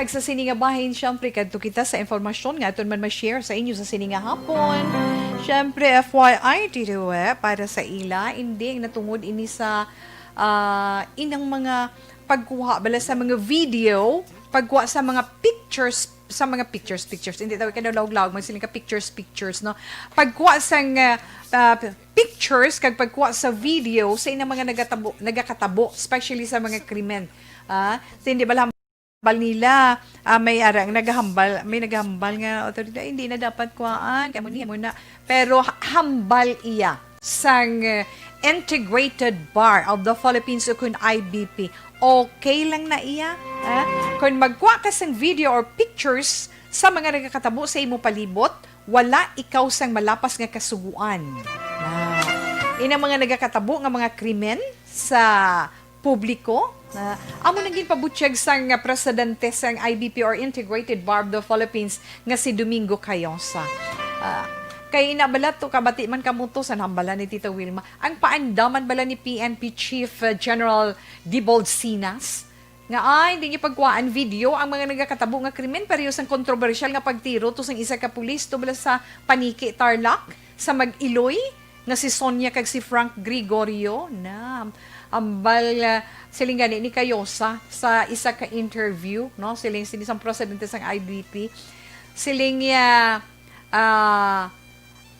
Sa sini nga bahin, syempre, kadto kita sa impormasyon nga aton man ma-share sa inyo sa sini nga hapon. Syempre, F Y I, diri, eh, para sa ila, hindi ang natungod ini sa, ah, inang mga pagkuha bala sa mga video, pagkuha sa mga pictures, sa mga pictures, pictures. Hindi tawag ka daw laog-laog, magsiling ka pictures, pictures, no? Pagkuha sa nga, ah, pictures, kag pagkuha sa video sa inang mga nagatabo, nagakatabo, especially sa mga krimen. Ah, so hindi bala hambal nila, ah, may arang nagahambal, may nagahambal nga otoridad, "Hindi na dapat kuhaan, kaya mo niya muna." Pero ha-, hambal iya sang, eh, Integrated Bar of the Philippines, ukon I B P. Okay lang na iya, ha? Kung magkuha ka sang video or pictures sa mga nagakatabo sa imo palibot, wala ikaw sang malapas nga kasuguan. Ah, inang mga nagakatabo nga mga krimen sa publiko, ah, amo nang ginpabutyag sang, ah, presidente sang I B P or Integrated Bar of the Philippines nga si Domingo Cayosa. Ah, kay ina bala to, kabati man kamo to, sa hambalan ni Tita Wilma, ang paandaman bala ni P N P Chief, ah, General Dibold Sinas, nga, ay, hindi niya pagkuhaan video ang mga nagakatabo nga krimen, pareho sang kontrobersyal nga pagtiro to sang isa ka pulis to bala sa Paniki, Tarlac, sa Mag-iloy, nga si Sonia kag si Frank Gregorio na ambal, ah, siling gani ni Cayosa sa isa ka interview, no? Siling sini sang presidente sang I B P. Siling niya, ah,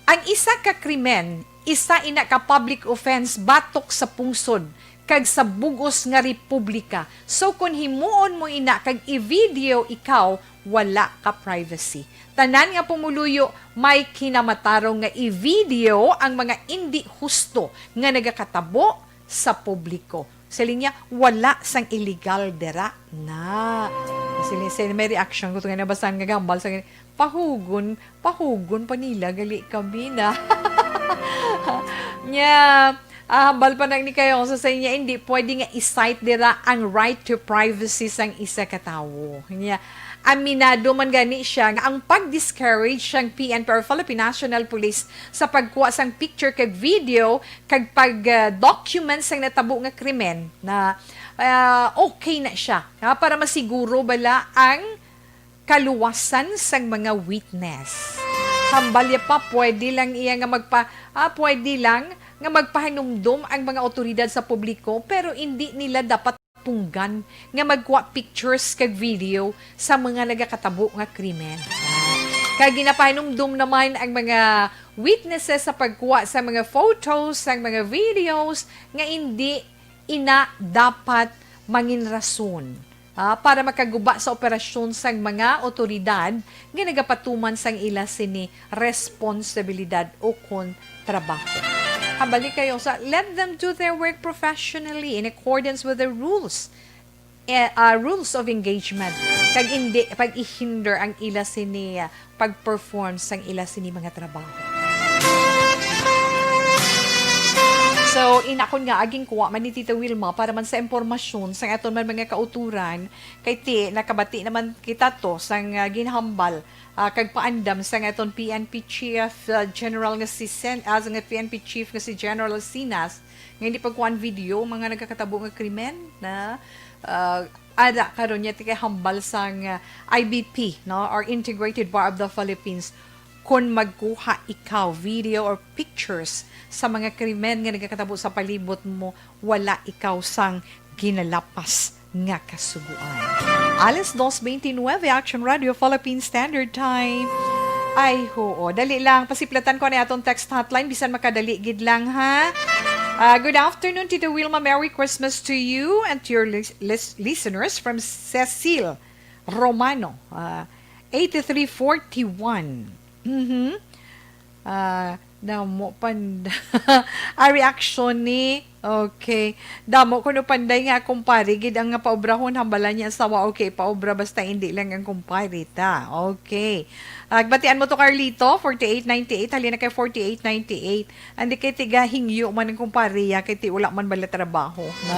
ang isa ka krimen, isa ina ka public offense batok sa pungsod kag sa bug-os nga republika. So, kung himuon mo ina kag i-video ikaw, wala ka privacy. Tanan nga pumuluyo may kinamatarong nga i-video ang mga indi husto nga nagakatabo sa publiko. Siling niya, wala sang illegal dira na. Siling, siling, may reaction ko to nga nabasaan nga gambal sa gani, pahugon, pahugon pa nila, gali kami na. Nya, ah, hambal pa nang ni Cayosa sa iya, hindi pwede nga i-cite dira ang right to privacy sang isa ka tawo. Nya, aminado man gani siya nga ang pag-discourage sang P N P or Philippine National Police sa pagkuha sang picture kag video kag pag, ah, document sang natabo nga krimen na, ah, okay na siya, ha, para masiguro bala ang kaluwasan sang mga witness. Hambal niya pa, pwede lang iya nga magpa-, ah, pwede lang nga magpahinumdom ang mga awtoridad sa publiko, pero indi nila dapat punggan nga magkuha pictures kag video sa mga nagakatabo nga krimen. Kag ginapahinumdom naman ang mga witnesses sa pagkuha sa mga photos, sa mga videos nga indi ina dapat mangin rason, ah, para makaguba sa operasyon sang mga awtoridad nga nagapatuman sang ila sini responsibilidad ukon trabaho. Hambal ni Cayosa, let them do their work professionally in accordance with the rules, eh, ah, rules of engagement. Kag indi pag-ihinder ang ila sini, ah, pag-perform sang ila sini mga trabaho. So, inakon nga aging kuha man ni Tita Wilma para man sa impormasyon sang aton man mga kauturan, kay ti nakabati naman kita to sang, ah, ginhambal, ah, kag paandam sang aton P N P Chief, ah, General nga si Sen-, ah, nga P N P Chief nga si General Sinas, nga hindi pagkuhaan video mga nagakatabo nga krimen na, ah, ada karon niya ti kay hambal sang, ah, I B P, no, or Integrated Bar of the Philippines, kon magkuha ikaw video or pictures sa mga krimen nga nagakatabo sa palibot mo, wala ikaw sang ginalapas nga kasugoan. Alas dos veintinueve, Action Radio Philippine Standard Time. Ay, oo. Dali lang, pasiplatan ko na atong text hotline, bisan makadali gid lang, ha? Ah, good afternoon, Tita Wilma. Merry Christmas to you and to your lis-, lis-, listeners from Cecil Romano, ah, eighty-three forty-one. Mhm. Ah, damo panda. Ah, reaction ni, okay. Damo kuno panday nga kumpare gid ang nga paobrahon, hambalan niya asawa, okay, paobra basta hindi lang ang kumpare ta. Okay. Ah, batian mo to, Carlito, forty-eight ninety-eight, halina kay forty-eight ninety-eight. Andi kay tiga hingyo man ang kumpare ya, kay ti wala man bala trabaho. No.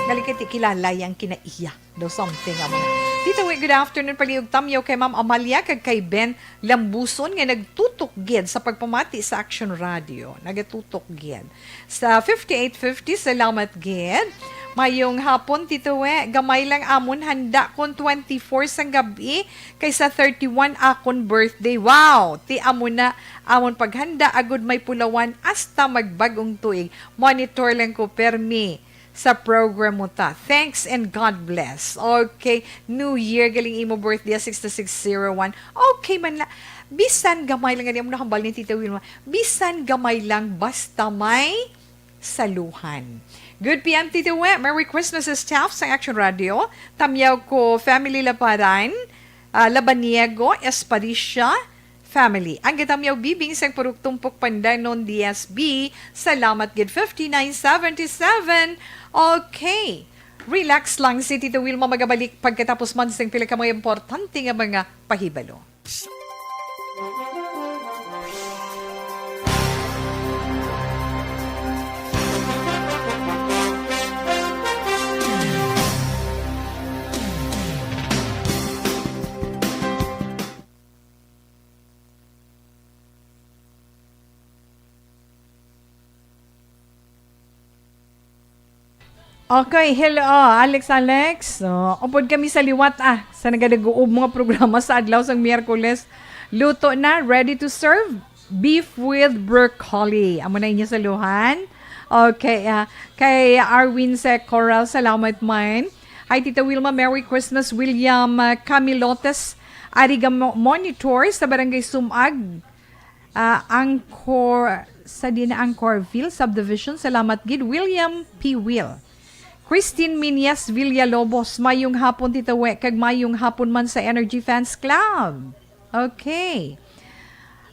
Gali kay ti kilala yang kinaiya. Daw something amo na. Tita Wi, good afternoon. Paliog tamyaw kay Ma'am Amalia kag kay Ben Lambuson nga nagtutok gid sa pagpamati sa Action Radio. Nagatutok gid. Sa fifty-eight fifty, salamat gid. Mayong hapon, Tito We. Gamay lang amon handa kon twenty-four sang gab-i, kay sa thirty-one akon birthday. Wow! Ti amo na amon paghanda, agud may pulawan hasta magbag-ong tuig. Monitor lang ko, permi sa program mo ta. Thanks and God bless. Okay, New Year, galing imo birthday, six two six zero one. Okay man la, bisan gamay lang, gani amo nakambal ni Tita Wilma, bisan gamay lang, basta may saluhan. Good P M, Tita We. Merry Christmas, staff sa Action Radio. Tamyaw ko, family Laparan, ah, Labaniego, Espadicia, family. Ang gatamyaw, Bibing sang Purok Tumpok, Pandanon, D S B. Salamat gid, fifty-nine seventy-seven. Okay. Relax lang si Tita Wilma, magabalik pagkatapos man sing pila ka mga importante nga mga pahibalo. Okay, hello, Alex, Alex. So, upod kami sa liwat, ah, sa nagadaguob mga programa sa adlaw sang Miyerkules. Luto na, ready to serve. Beef with broccoli. Amo na inyo saluhan. Okay, ah, kay Arwin sa Coral, salamat man. Hi, Tita Wilma, Merry Christmas. William, ah, Camilotes, Ariga Mo-, Monitor sa Barangay Sumag. Ah, Angkor, sa din Angkorville Subdivision. Salamat gid, William P. Will. Christine Minyas Villalobos, mayong hapon, Tita We, kag mayong hapon man sa Energy Fans Club. Okay.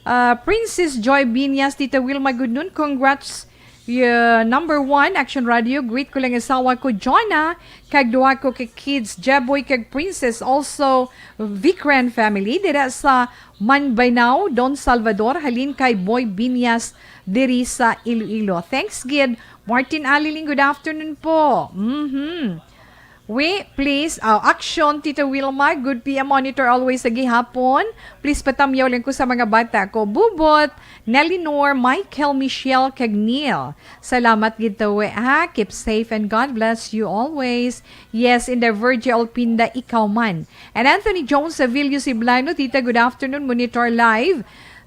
Ah, Princess Joy Binyas, Tita Wilma, good noon. Congrats, yeah, number one, Action Radio. Greet ko lang asawa ko, Jonah, kag duha ko ka kids, Jeboy kag Princess. Also, Vicran family, dira sa Manbaynao, Don Salvador, halin kay Boy Binyas, diri sa Iloilo. Thanks gid, Martin Aliling, good afternoon po. Mhm. We, please, ah, action, Tita Wilma, good P M monitor always sa gihapon. Please, patamyaw lang ko sa mga bata ko. Bubot, Nelinor, Michael, Michelle, kag Neil. Salamat gid, Tita We, ha. Keep safe and God bless you always. Yes, in the Virgie Olpinda, ikaw man. And Anthony Jones Savilio Siblano, Tita, good afternoon. Monitor live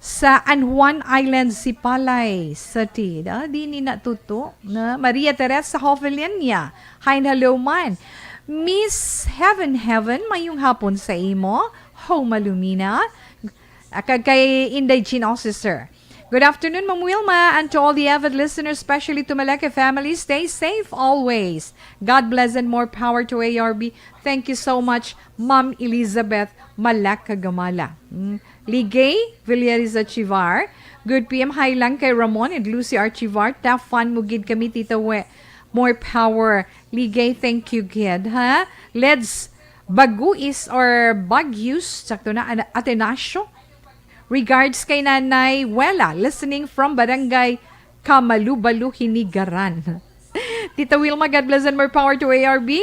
sa Anjuan Island, Sipalay, Sati. Ah, di ni natuto. Na, Maria Teresa Jovelenia. Hi and hello man. Miss Heaven Heaven, mayong hapon sa imo. Ho, Malumina. Ah, kag kay Inday Jean Officer. Good afternoon, Ma'am Wilma, and to all the avid listeners, especially to Maleke family. Stay safe always. God bless and more power to A R B. Thank you so much, Ma'am Elizabeth Malek Kagamala. Mm. Ligay Villariza Chivar. Good P M, hi lang kay Ramon and Lucy Archivar. Tafan mo gid kami, Tita We. More power. Ligay, thank you gid, ha? Leds Baguis or Baguios, sakto na, Ana-, Atenacio. Regards kay Nanay Wela, listening from Barangay Kamalubalu, Hinigaran. Tita Wilma, God bless and more power to A R B.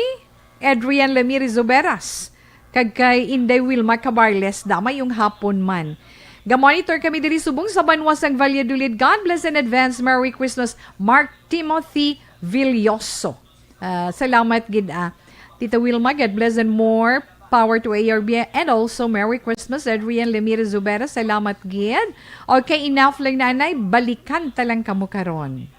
Adrian Lamiri Zuberas, kag kay Inday Wilma Cabarles, da, mayong hapon man. Ga-monitor kami diri subong sa banwa sang Valladolid. God bless and advance Merry Christmas, Mark Timothy Villoso. Ah, salamat gid, ah. Tita Wilma, God bless and more power to A R B, and also Merry Christmas, Adrian Lamiri Zuberas. Salamat gid. Okay, enough lang, Nanay. Balikan ta lang kamo karon.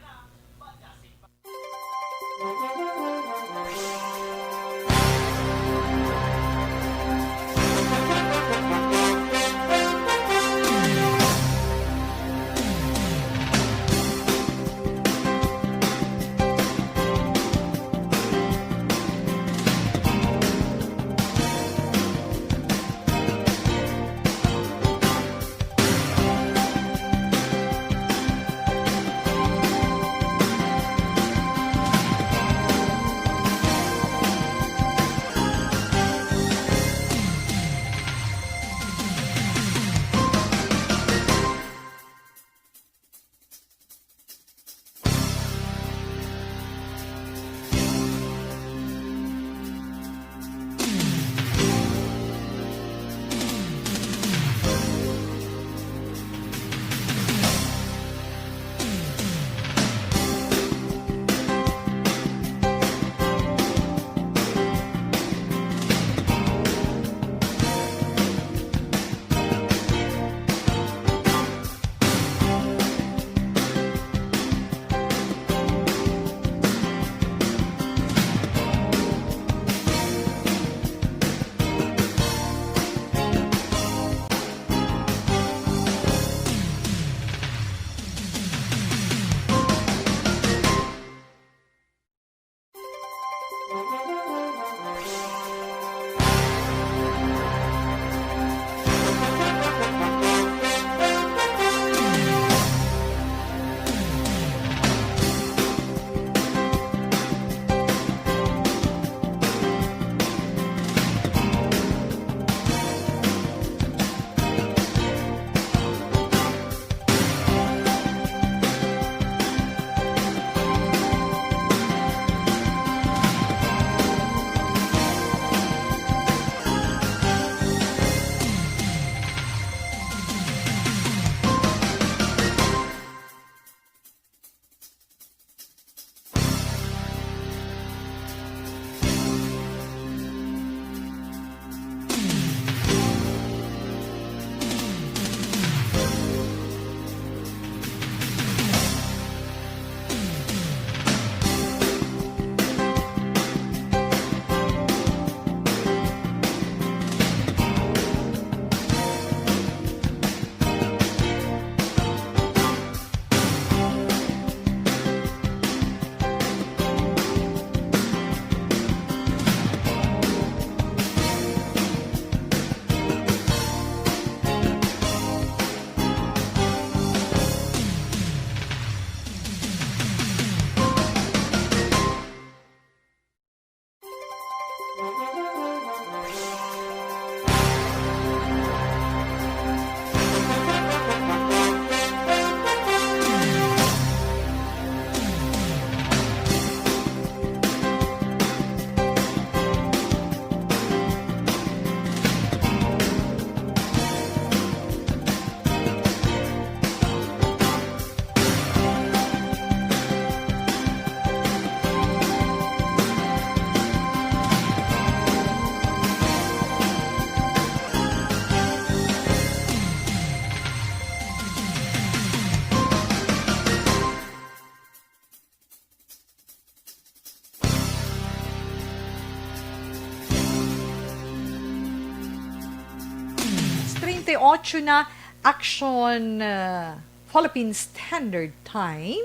Treinta y ocho na, Action, uh, Philippine Standard Time.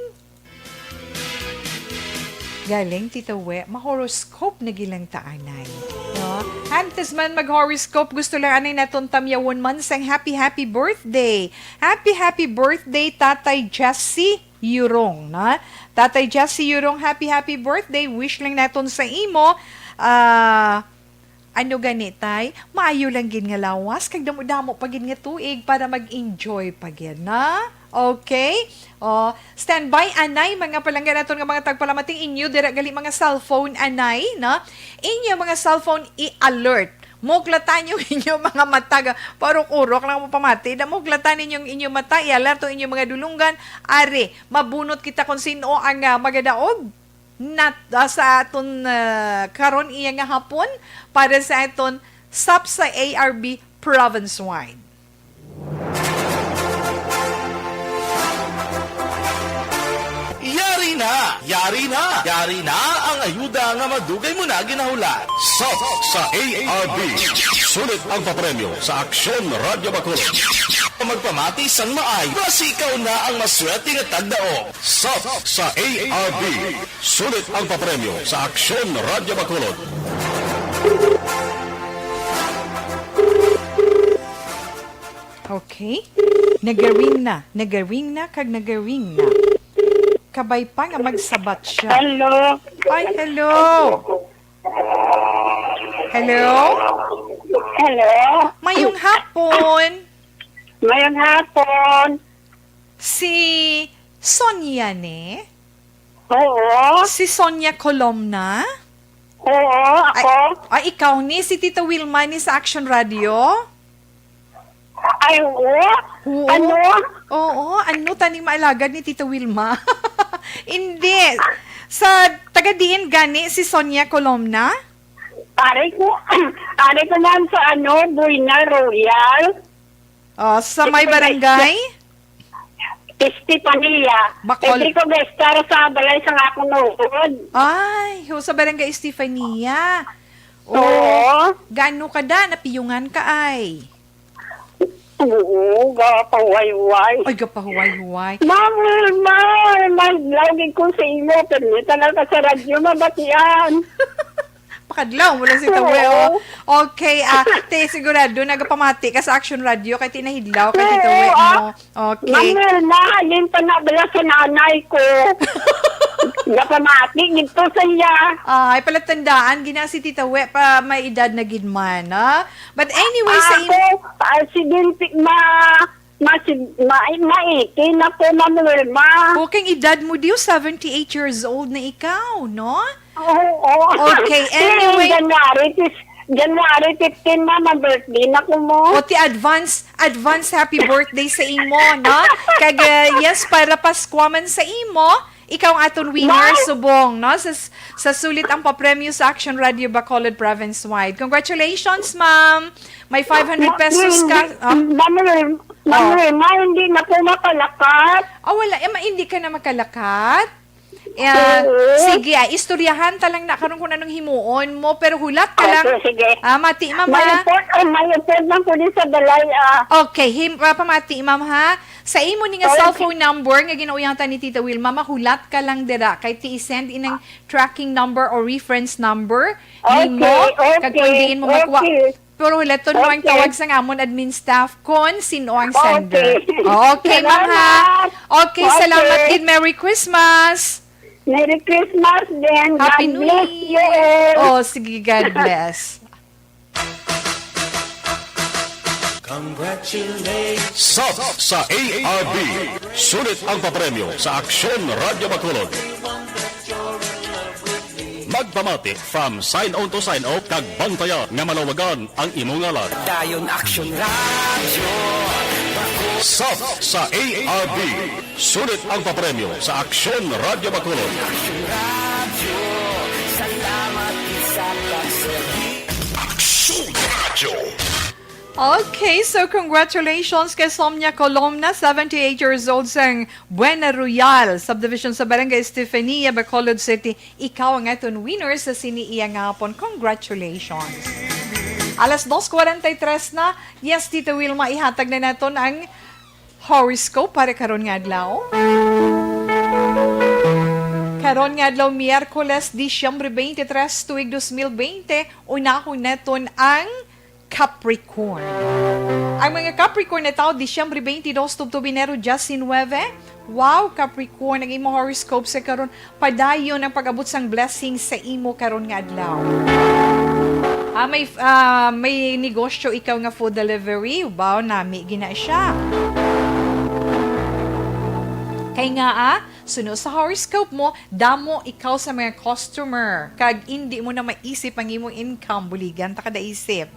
Galing, Tita We, ma-horoscope na gilang ta anay. No? Antes man mag-horoscope, gusto lang anay naton tamyawon man sang happy, happy birthday. Happy, happy birthday, Tatay Jesse Yurong, na? Tatay Jesse Yurong, happy, happy birthday. Wish lang naton sa imo, ah, ano gani, tay? Maayo lang gid nga lawas, kag damo-damo pa gid nga tuig para mag-enjoy pa gid, na? Okay? Oh, standby, anay, mga palangga naton nga mga tagpalamating, inyo dira gali mga cellphone, anay, na? Inyo mga cellphone, i-alert. Muklatan yung inyo mga mata, ga-, parok-urok lang mo pamati. Da, muklatan ninyo ang inyo mata, i-alert ang inyo mga dulunggan. Ari, mabunot kita kung sino ang, ah, magadaog nat-, ah, sa aton, ah, karon iya nga hapon para sa aton sap sa A R B province-wide. Yari na! Yari na! Yari na ang ayuda nga madugay mo na ginahulat. Sap sa A R B. Sulit ang papremyo sa Aksyon Radyo Bacolod. Magpamati sang maay, basi ikaw na ang maswerte nga tagdaog. Sap sa A R B. Sulit ang papremyo sa Aksyon Radyo Bacolod. Okay. Nagaring na, nagaring na, kag nagaring na. Kabay pa nga magsabat siya. Hello. Ay, hello. Hello? Hello? Mayong hapon. Mayong hapon. Si Sonia ni? Oo. Si Sonia Colomna? Oo, Ay, ako. Ay, ikaw ni, si Tita Wilma ni sa Action Radio? Ay, oo. Oo. Ano? Oo, ano taning maalagad ni Tita Wilma? Hindi. Sa taga diin gani si Sonia Colomna? Pare ko, pare ko man sa ano, Buena Royal. Oh, sa may Ito, barangay? Estefania. Bakol- Hindi ko estar sa balay sa akong nuod. Ay, ho, sa barangay Estefania. Oh, Oo. Gaano ka da? Napiyungan ka ay? Oo, gapahuway-huway. Ay, gapahuway-huway. Ma'am, ma'am, mas lagi ko sa imo, pero may talaga sa radyo mabatian. Pakadlaw mo lang si Tawe, Oo. Oh. Okay, ah, te, sigurado nagapamati ka sa Action Radio kay tinahidlaw kay Oo, Tita We, ah, no? Okay. Ma'am Wilma, halin pa na bala sa nanay ko. Napamati gid to sa iya. Ay, palatandaan, gina si Tita We, pa may edad na gid man, ha? But anyway, sa Ako, in- ah, si Binti, ma, ma, si, ma, ma, eighty na po, Ma'am Wilma. Okay, ang edad mo diyo, seventy-eight years old na ikaw, no? Oo, oo. Okay, Pero anyway. January, tis-, January fifteen, ma'am, ang birthday na ko mo. O, ti advance, advance happy birthday sa imo, no? Kag, uh, yes, para Pasko man sa imo, ikaw ang aton winner, Ma'am. Subong, no? Sa, sa sulit ang papremyo sa Action Radio Bacolod Province Wide. Congratulations, ma'am. May five hundred pesos ka. Ma-, Oh. Ma'am, Ma'am, Oh. Ma'am, hindi na po mapalakat. Ah, wala. Eh, ma-, hindi ka na makalakat? Eh, Oo. Sige, ah, istoryahan ta lang na karon kung anong himuon mo, pero hulat ka lang. Okay, sige. Ah, mati, ma'am, May ha? Report, ay, may report lang po din sa balay, ah. Okay, him-, ah, pamati, ma'am, ha? Sa imo ni nga Okay. cellphone number nga ginauyatan ni Tita Wilma, mahulat ka lang dira. Kay ti i-send inang tracking number o reference number Okay, nimo. Kag kung okay, diin mo makuha. Okay. Pero hulaton mo ang Okay. tawag sang amon admin staff kon sino ang Okay. sender. Okay, ma'am, ha? Salamat. Okay, Okay. salamat din. Merry Christmas! Merry Christmas din. Happy God New bless you Year. All. Oh, sige, God bless. Congratulations. Sap sa A R B. Sulit ang papremyo sa Aksyon Radyo Bacolod. Magpamati from sign on to sign off kag bantayan nga malawagan ang imo ngalan. Dayon Action Radio. Sap sa A R B. Sulit ang papremyo sa Aksyon Radyo Bacolod. Action Radio. Salamat sa pagserbi. Aksyon Radio. Okay, so congratulations kay Somnia Colomna, seventy-eight years old, sang Buena Royal Subdivision sa Barangay Estefania, Bacolod City. Ikaw ang aton winner sa sini iya nga hapon. Congratulations! Alas dos cuarenta y tres na. Yes, Tita Wilma, ihatag na naton ang horoscope para karon nga adlaw. Karon nga adlaw, Miyerkules, Disyembre twenty-three, tuig dos mil bente, unahon naton ang Capricorn. Ang mga Capricorn nga tawo, Disyembre twenty-two tubtob Enero diecinuebe. Wow, Capricorn, ang imo horoscope sa karon, padayon ang pag-abot sang blessing sa imo karon nga adlaw. Ah, may, ah, may negosyo ikaw nga food delivery, wow, nami gina siya. Kay nga, ah, suno sa horoscope mo, damo ikaw sa mga customer, kag indi mo na maisip ang imong income, buligan ta kada isip.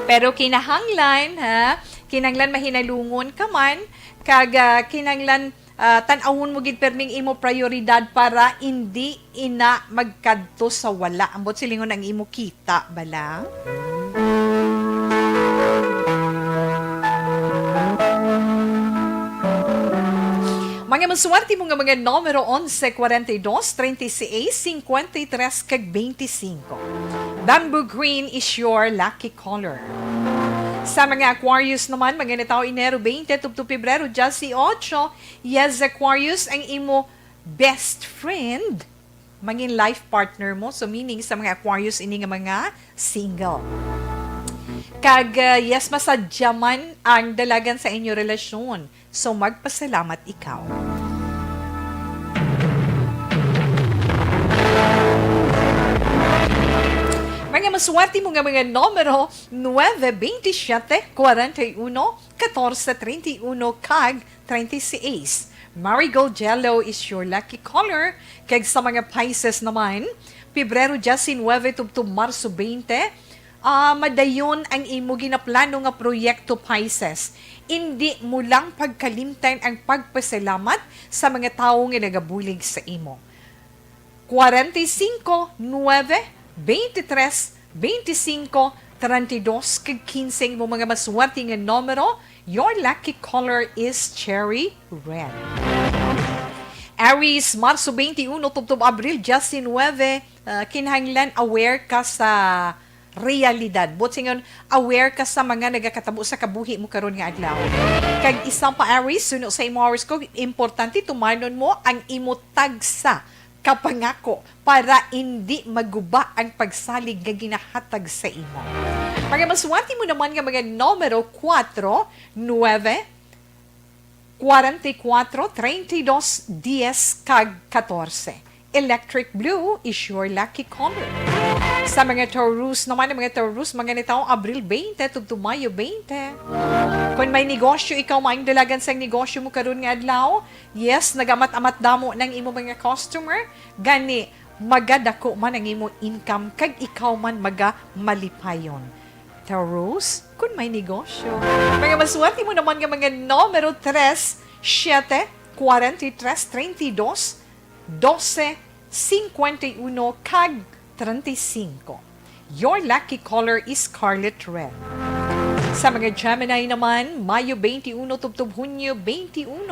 Pero kinahanglan, ha? Kinahanglan mahinalungon ka man, kag, ah, kinahanglan, ah, tan-awon mo gid perming imo prioridad para indi ina magkadto sa wala. Ambot silingon ang imo kita, bala? Mga maswerte mo nga mga numero, onse, kwarenta y dos, treinta y seis, cincuenta y tres, kag veinticinco. Bamboo green is your lucky color. Sa mga Aquarius naman, mga natawo Enero twenty tubtob Pebrero dieciocho, yes, Aquarius, ang imo best friend, mangin life partner mo. So, meaning sa mga Aquarius ini nga mga single. Kag, uh, yes, masadya man ang dalagan sa inyo relasyon. So, magpasalamat ikaw. Mga maswerte mo nga mga numero, nueve, veintisiete, kwarenta y uno, katorse, treinta y uno, kag treinta y seis. Marigold yellow is your lucky color. Kag sa mga Pisces naman, Pebrero diecinuebe tubtob Marso twenty, ah, madayon ang imo ginaplano nga proyekto, Pisces. Indi mo lang pagkalimtan ang pagpasalamat sa mga tawo nga nagabulig sa imo. Kwarenta y singko, nuebe, beintitres, beintisingko, treinta y dos, kag kinse ang imo mga maswerte nga numero. Your lucky color is cherry red. Aries, Marso twenty-one tubtob Abril diecinuebe, ah, kinahanglan aware ka sa realidad. Buot silingon, aware ka sa mga nagakatabo sa kabuhi mo karon nga adlaw. Kag isa pa, Aries, suno sa imo horoscope, importante tumanon mo ang imo tagsa ka pangako para indi maguba ang pagsalig nga ginahatag sa imo. Mga maswerte mo naman nga mga numero, kuwatro, nuebe, kwarenta y kuwatro, treinta y dos, dies, kag katorse. Electric blue is your lucky color. Sa mga Taurus naman, ang mga Taurus, mga natawo Abril twenty tubtob Mayo twenty. Kung may negosyo ikaw, maayong dalagan sang negosyo mo karon nga adlaw. Yes, nagamat-amat damo ng imo mga customer. Gani, magadako man ang imo income kag ikaw man maga malipayon. Taurus, kun may negosyo. Mga maswerte mo naman nga mga numero tres, siete, kwarenta y tres, treinta y dos, doce, cincuenta y uno, kag treinta y cinco. Your lucky color is scarlet red. Sa mga Gemini naman, Mayo twenty-one tubtob Hunyo twenty-one.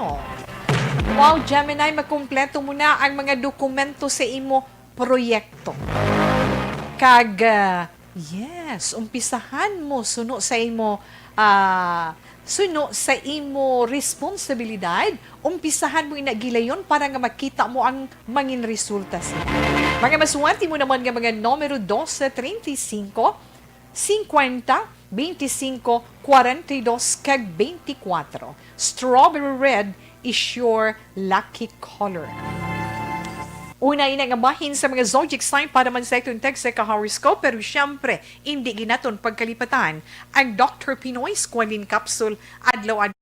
Wow, Gemini, makumpleto mo na ang mga dokumento sa imo proyekto. Kag, ah, yes, umpisahan mo suno sa imo, ah, suno sa imo responsibilidad, umpisahan mo ina gilayon para nga makita mo ang mangin resulta sila. Mga maswerte mo naman nga mga numero doce, treinta y cinco, cincuenta, veinticinco, cuarenta y dos, kag veinticuatro. Strawberry red is your lucky color. Una ina nga bahin sa mga zodiac sign para man sa iton tagsa ka horoscope, pero siyempre, indi gid naton pagkalipatan ang Doctor Pinoy Squalene Capsule adlaw-adlaw.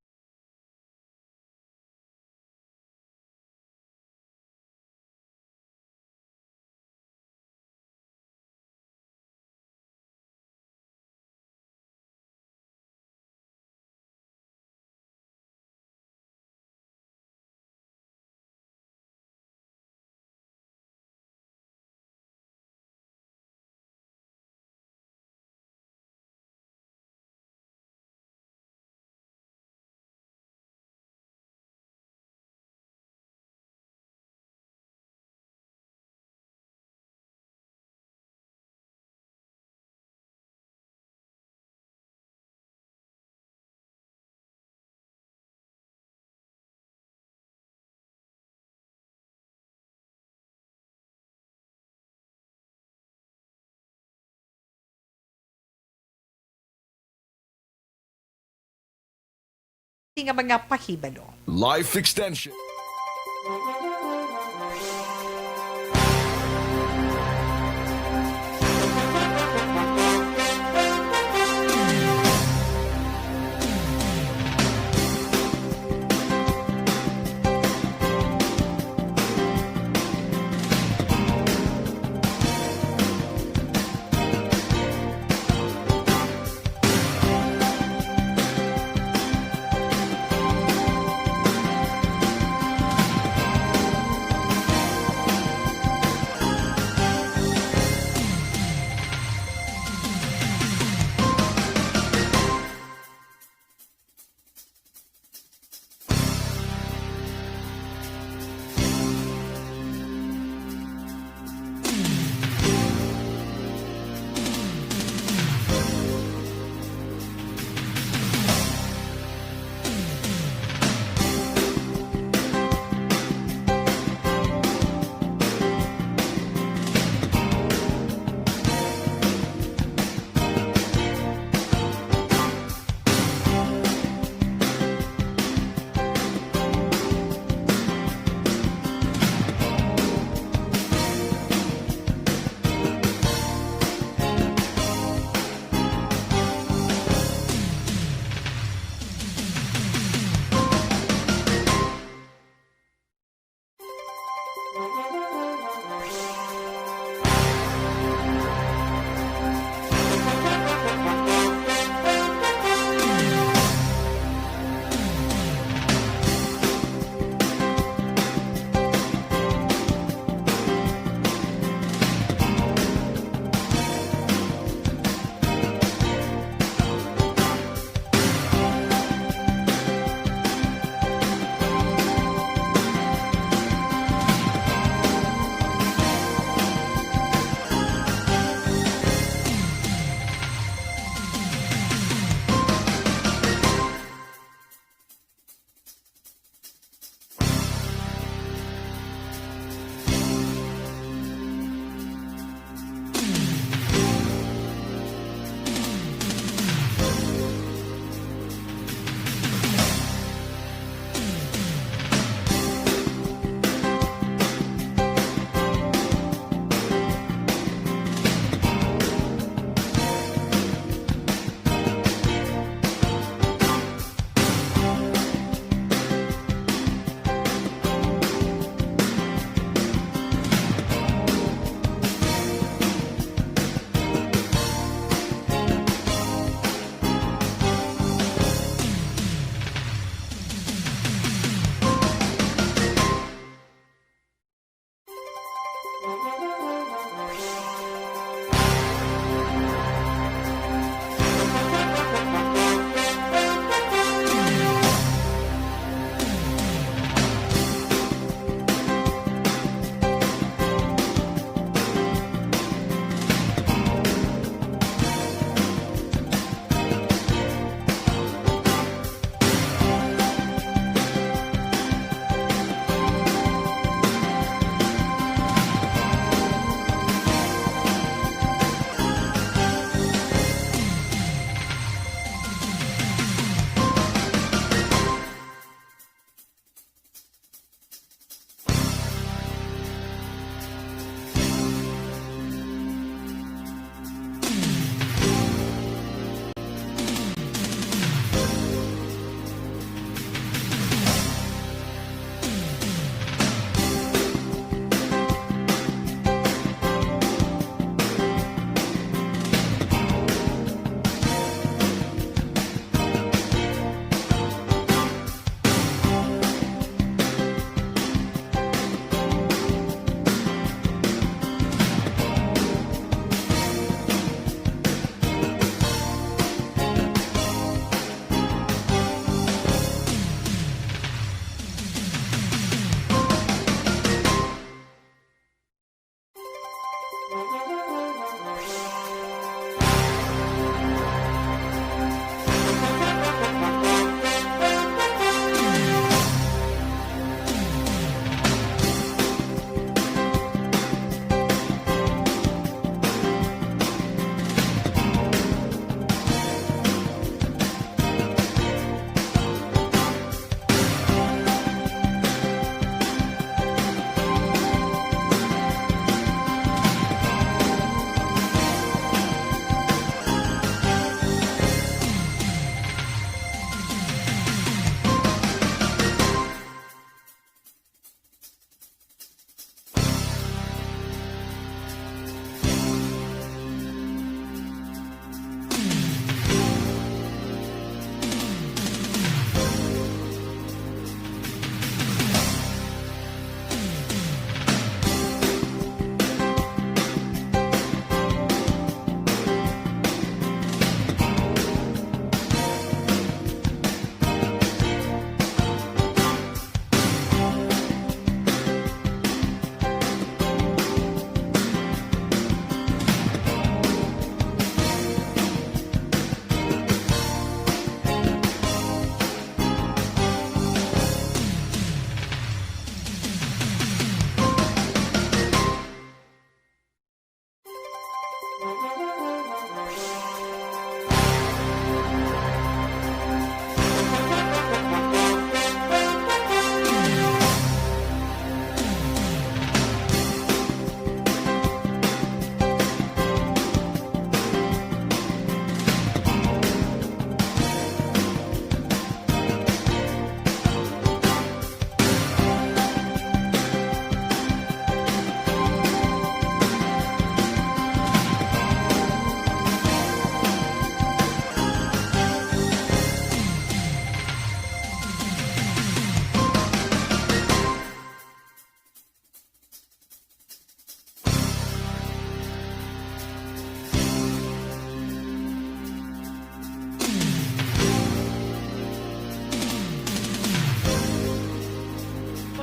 nga mga pahibalo. Life extension.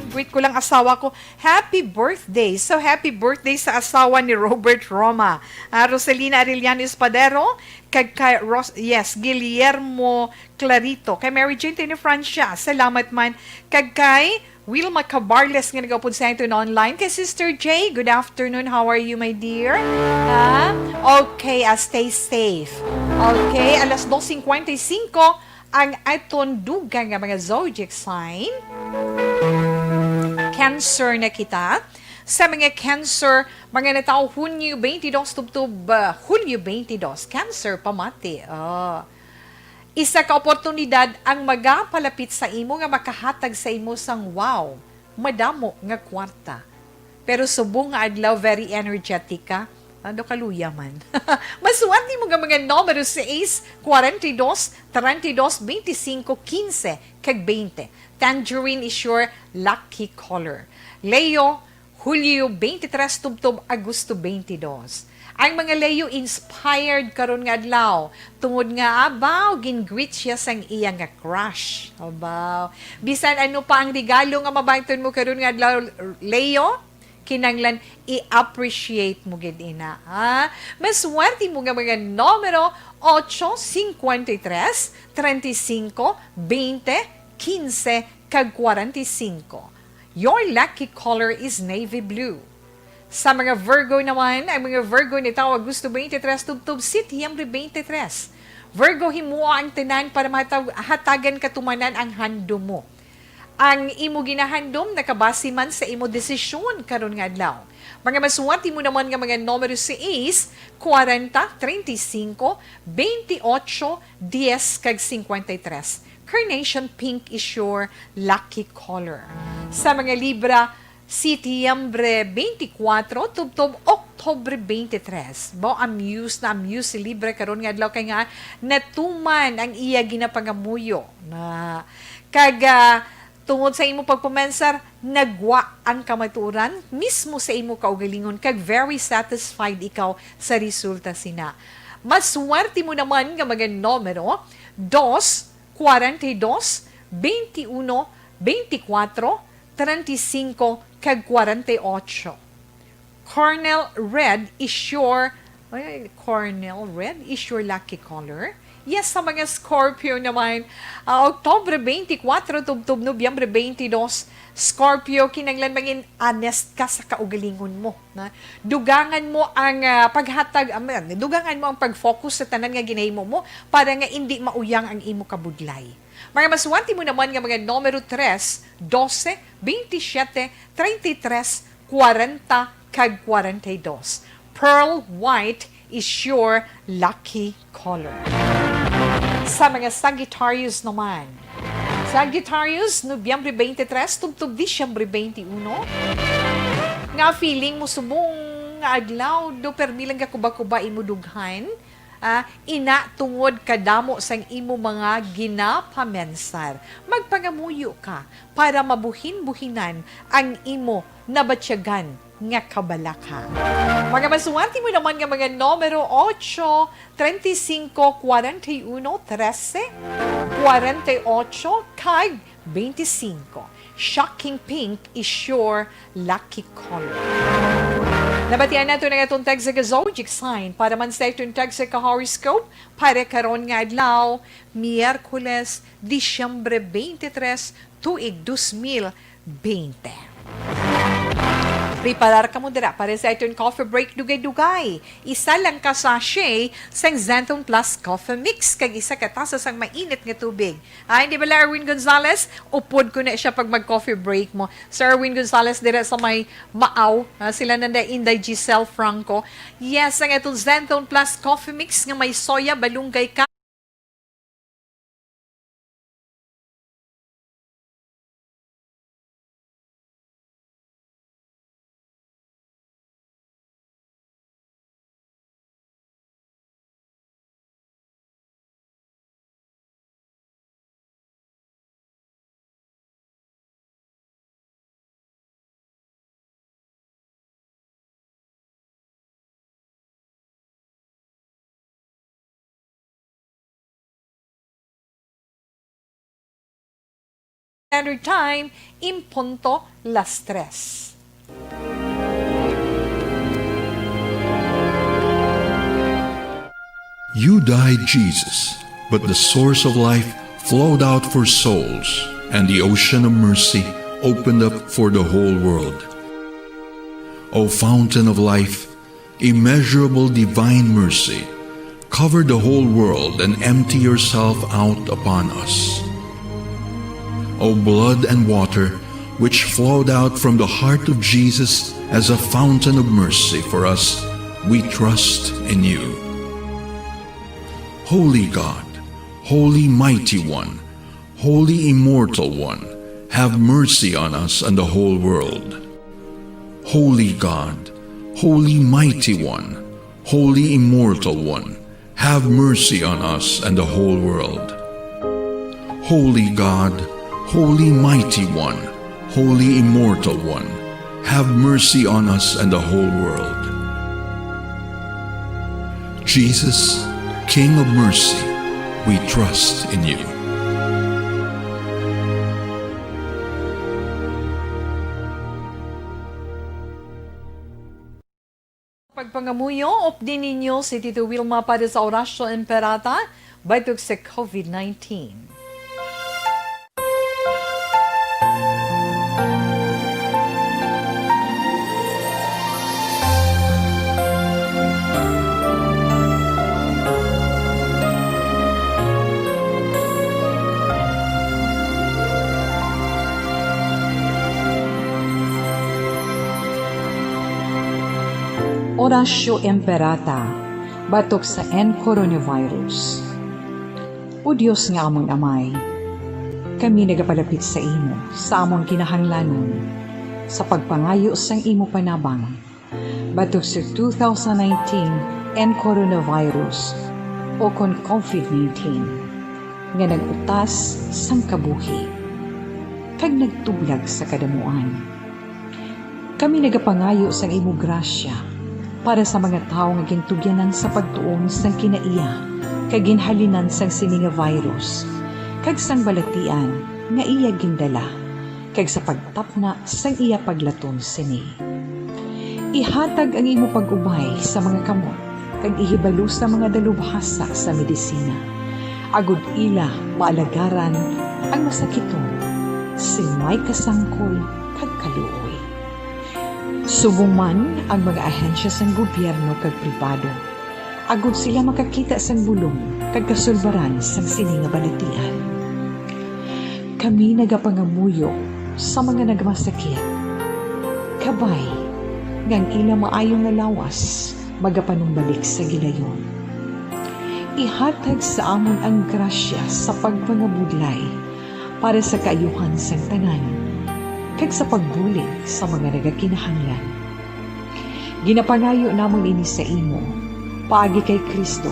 Greet ko lang asawa ko. Happy birthday. So, happy birthday sa asawa ni Robert Roma. Ah, Rosalina Arellano Espadero, kag kay Ros-, yes, Guillermo Clarito. Kay Mary Jane Tini Francia, salamat man. Kag kay Wilma Cabarles nga nagaupod sa aton online. Kay Sister J, good afternoon. How are you, my dear? Ah, okay, ah, stay safe. Okay, alas dos cincuenta y cinco ang aton dugang nga mga zodiac sign. Cancer na kita. Sa mga Cancer, mga natawo Hunyo twenty-two tubtob, ah, Hulyo twenty-two. Cancer, pamati. Ah. Isa ka oportunidad ang magapalapit sa imo nga makahatag sa imo sang wow, madamo nga kwarta. Pero subong nga adlaw, very energetic ka. Ano, kaluya man. Masuwat nimo nga mga numero: sais, kwarenta y dos, treinta y dos, veinticinco, quince, kag veinte. Tangerine is your lucky color. Leo, Hulyo twenty-three tubtob Agosto twenty-two. Ang mga Leo inspired karon nga adlaw tungod nga, abaw, gin-greet siya sang iya nga crush. Abaw. Bisan ano pa ang regalo nga mabaton mo karon nga adlaw, Leo, kinanglan i-appreciate mo gid ina, ha? Maswerte mo nga mga numero: ocho, cincuenta y tres, treinta y cinco, veinte, quince, kag kwarenta y cinco. Your lucky color is navy blue. Sa mga Virgo naman, ang mga Virgo natawo Agosto twenty-three tubtob Setyembre twenty-three. Virgo, himoa ang tanan para mahatag-, hatagan katumanan ang handom mo. Ang imo ginahandom nakabase man sa imo desisyon karon nga adlaw. Mga masuwat nimo naman nga mga numero: sais, kwarenta, treinta y cinco, veintiocho, diez, kag cincuenta y tres. Carnation pink is your lucky color. Sa mga Libra, Setyembre twenty-four tubtob Oktubre twenty-three. Baw, amuse na amuse si Libra karon nga adlaw kay nga natuman ang iya ginapangamuyo. Na, kag, ah, tungod sa imo pagpamensar, nagwa ang kamatuoran mismo sa imo kaugalingon, kag very satisfied ikaw sa resulta sina. Maswerte mo naman nga mga numero: dos, kwarenta y dos, veintiuno, veinticuatro, treinta y cinco, kag kwarenta y ocho. Cornel red is your, ay, cornel red is your lucky color. Yes, sa mga Scorpio naman, ah, Oktubre twenty-four tubtob Nobyembre twenty-two, Scorpio, kinanglan mangin honest ka sa kaugalingon mo, na dugangan mo ang, ah, paghatag, ah, dugangan mo ang pag-focus sa tanan nga ginahimo mo para nga indi mauyang ang imo kabudlay. Mga masuwat nimo naman nga mga numero: tres, doce, veintisiete, treinta y tres, kwarenta, kag kwarenta y dos. Pearl white is your lucky color. Sa mga Sagittarius naman, Sagittarius, Nobyembre twenty-three tubtob Disyembre twenty-uno. Nga feeling mo subong nga adlaw do permi lang gakuba-kuba imo dughan. Ah, ina, tungod kadamo sang imo mga ginapamensar, magpangamuyo ka para mabuhin-buhinan ang imo nabatyagan nga kabalaka. Mga masuwat nimo naman nga mga numero: ocho, treinta y cinco, cuarenta y uno, trece, cuarenta y ocho, kag veinticinco. Shocking pink is your lucky color. Nabatian nato na atong tagsa ka zodiac sign para man sa atong tagsa ka horoscope para karon nga adlaw, Miyerkules, Disyembre twenty-three, tuig dos mil bente. Preparar kamo dira para sa atong coffee break dugay-dugay. Isa lang ka sachet sang Xanthone Plus Coffee Mix kag isa ka tasa sang mainit nga tubig. Ay, di bala, Erwin Gonzalez? Upod ko na siya pag mag-coffee break mo. Sir Erwin Gonzalez, dira sa may Maaw. Ah, sila nanda Inday Giselle Franco. Yes, ang atong Xanthone Plus Coffee Mix nga may soya, balunggay ka. Standard Time, in punto las tres. You died, Jesus, but the source of life flowed out for souls, and the ocean of mercy opened up for the whole world. O fountain of life, immeasurable divine mercy, cover the whole world and empty yourself out upon us. O blood and water, which flowed out from the heart of Jesus as a fountain of mercy for us, we trust in you. Holy God, Holy Mighty One, Holy Immortal One, have mercy on us and the whole world. Holy God, Holy Mighty One, Holy Immortal One, have mercy on us and the whole world. Holy God, Holy Mighty One, Holy Immortal One, have mercy on us and the whole world. Jesus, King of mercy, we trust in you. Pagpangamuyo, updi ninyo si Tito Wilma para sa Oratio Imperata batok sa COVID nineteen. Oratio Imperata batok sa N coronavirus. O Dios nga amon Amay, kami nagapalapit sa imo sa amon kinahanglanon sa pagpangayo sang imo panabang batok sa two thousand nineteen N coronavirus, o kon COVID nineteen, nga nag-utas sang kabuhi kag nagtublag sa kadamuan. Kami nagapangayo sang imo grasya para sa mga tawo nga gintugyanan sa pagtuon sang kinaiya kag ginhalinan sang sini nga virus kag sang balatian nga iya gindala, kag sa pagtapna sang iya paglaton sini. Ihatag ang imo pag-ubay sa mga kamot kag ihibalo sa mga dalubhasa sa medisina, agod ila maalagaran ang masakiton sing may kasangkol kag kaluoy. Subong man ang mga ahensya sang gobyerno kag pribado, agod sila makakita sang bulong kag kasulbaran sang sini nga balatian. Kami nagapangamuyo sa mga nagmasakit, kabay nga ang ila maayo nga lawas magapanumbalik sa gilayon. Ihatag sa amon ang grasya sa pagpangabudlay para sa kaayuhan sang tanan, kag sa pagbulig sa mga nagakinahanglan. Ginapangayo namon ini sa imo, paagi kay Cristo,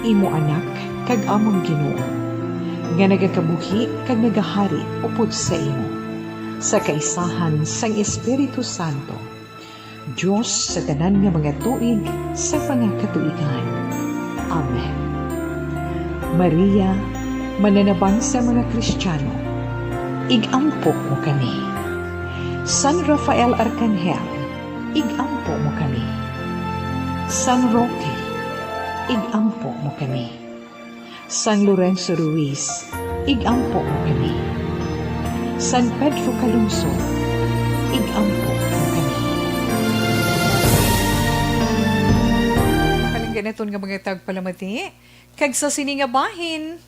imo Anak kag amon Ginoo, nga nagakabuhi kag nagahari upod sa imo, sa kaisahan sang Espiritu Santo, Dios sa tanan nga mga tuig sa mga katuigan. Amen. Maria, mananabang sa mga Kristiyano, ig-ampo mo kami. San Rafael Arkanghel, ig-ampo mo kami. San Roque, ig-ampo mo kami. San Lorenzo Ruiz, ig-ampo mo kami. San Pedro Calungsod, ig-ampo mo kami. Palangga naton nga mga tagpalamati, kag sa sini nga bahin,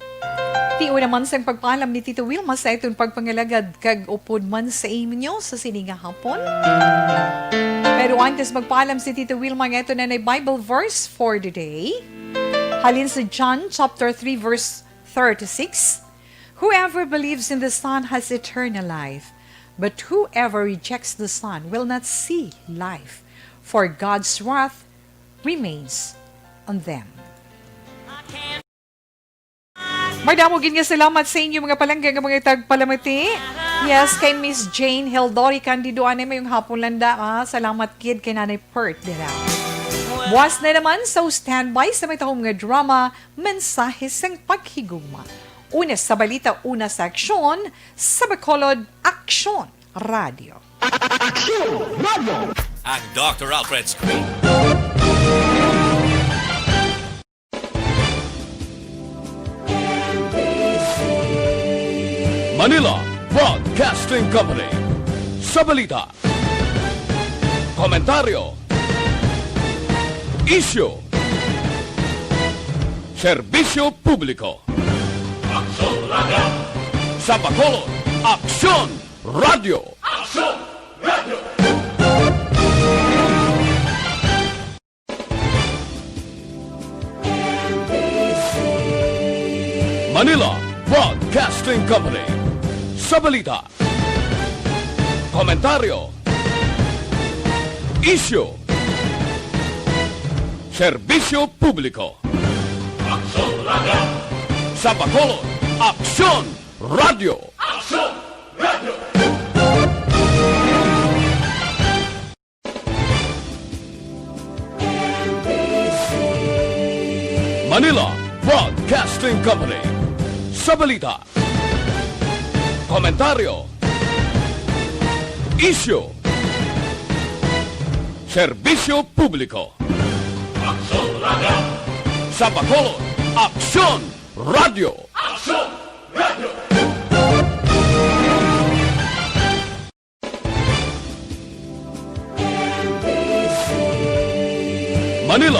tion naman sang pagpaalam ni Tito Wilma sa aton pagpangalagad kag upod man sa inyo sa sini nga hapon. Pero antes magpaalam si Tito Wilma, nga ito na nay Bible verse for the day. Halin sa John chapter three, verse thirty-six, "Whoever believes in the Son has eternal life, but whoever rejects the Son will not see life, for God's wrath remains on them." Madamo gid nga salamat sa inyo, mga palangga nga mga tagpalamati. Yes, kay Miss Jane Heldori Candido, anay, mayong hapon lang da, ah. Salamat gid kay Nanay Pert dira. Buwas na naman sa standby sa may tahom nga drama, Mensahe sang Paghigugma. Una sa balita, una sa aksyon, sa Bacolod, Aksyon Radio. Aksyon Radio! Ang Doctor Alfred Screen. Manila Broadcasting Company. Sa balita, komentaryo, isyu, serbisyo publiko. Aksyon Radio! Sa Bacolod, Aksyon Radio! Aksyon Radio! Manila Broadcasting Company. Sa balita, komentaryo, isyu, serbisyo publiko. Aksyon Radio! Sa Bacolod, Aksyon Radio! Aksyon Radio! Manila Broadcasting Company. Sa balita, komentaryo, isyu, serbisyo publiko. Aksyon Radio! Sa Bacolod, Aksyon Radio! Aksyon Radio! Manila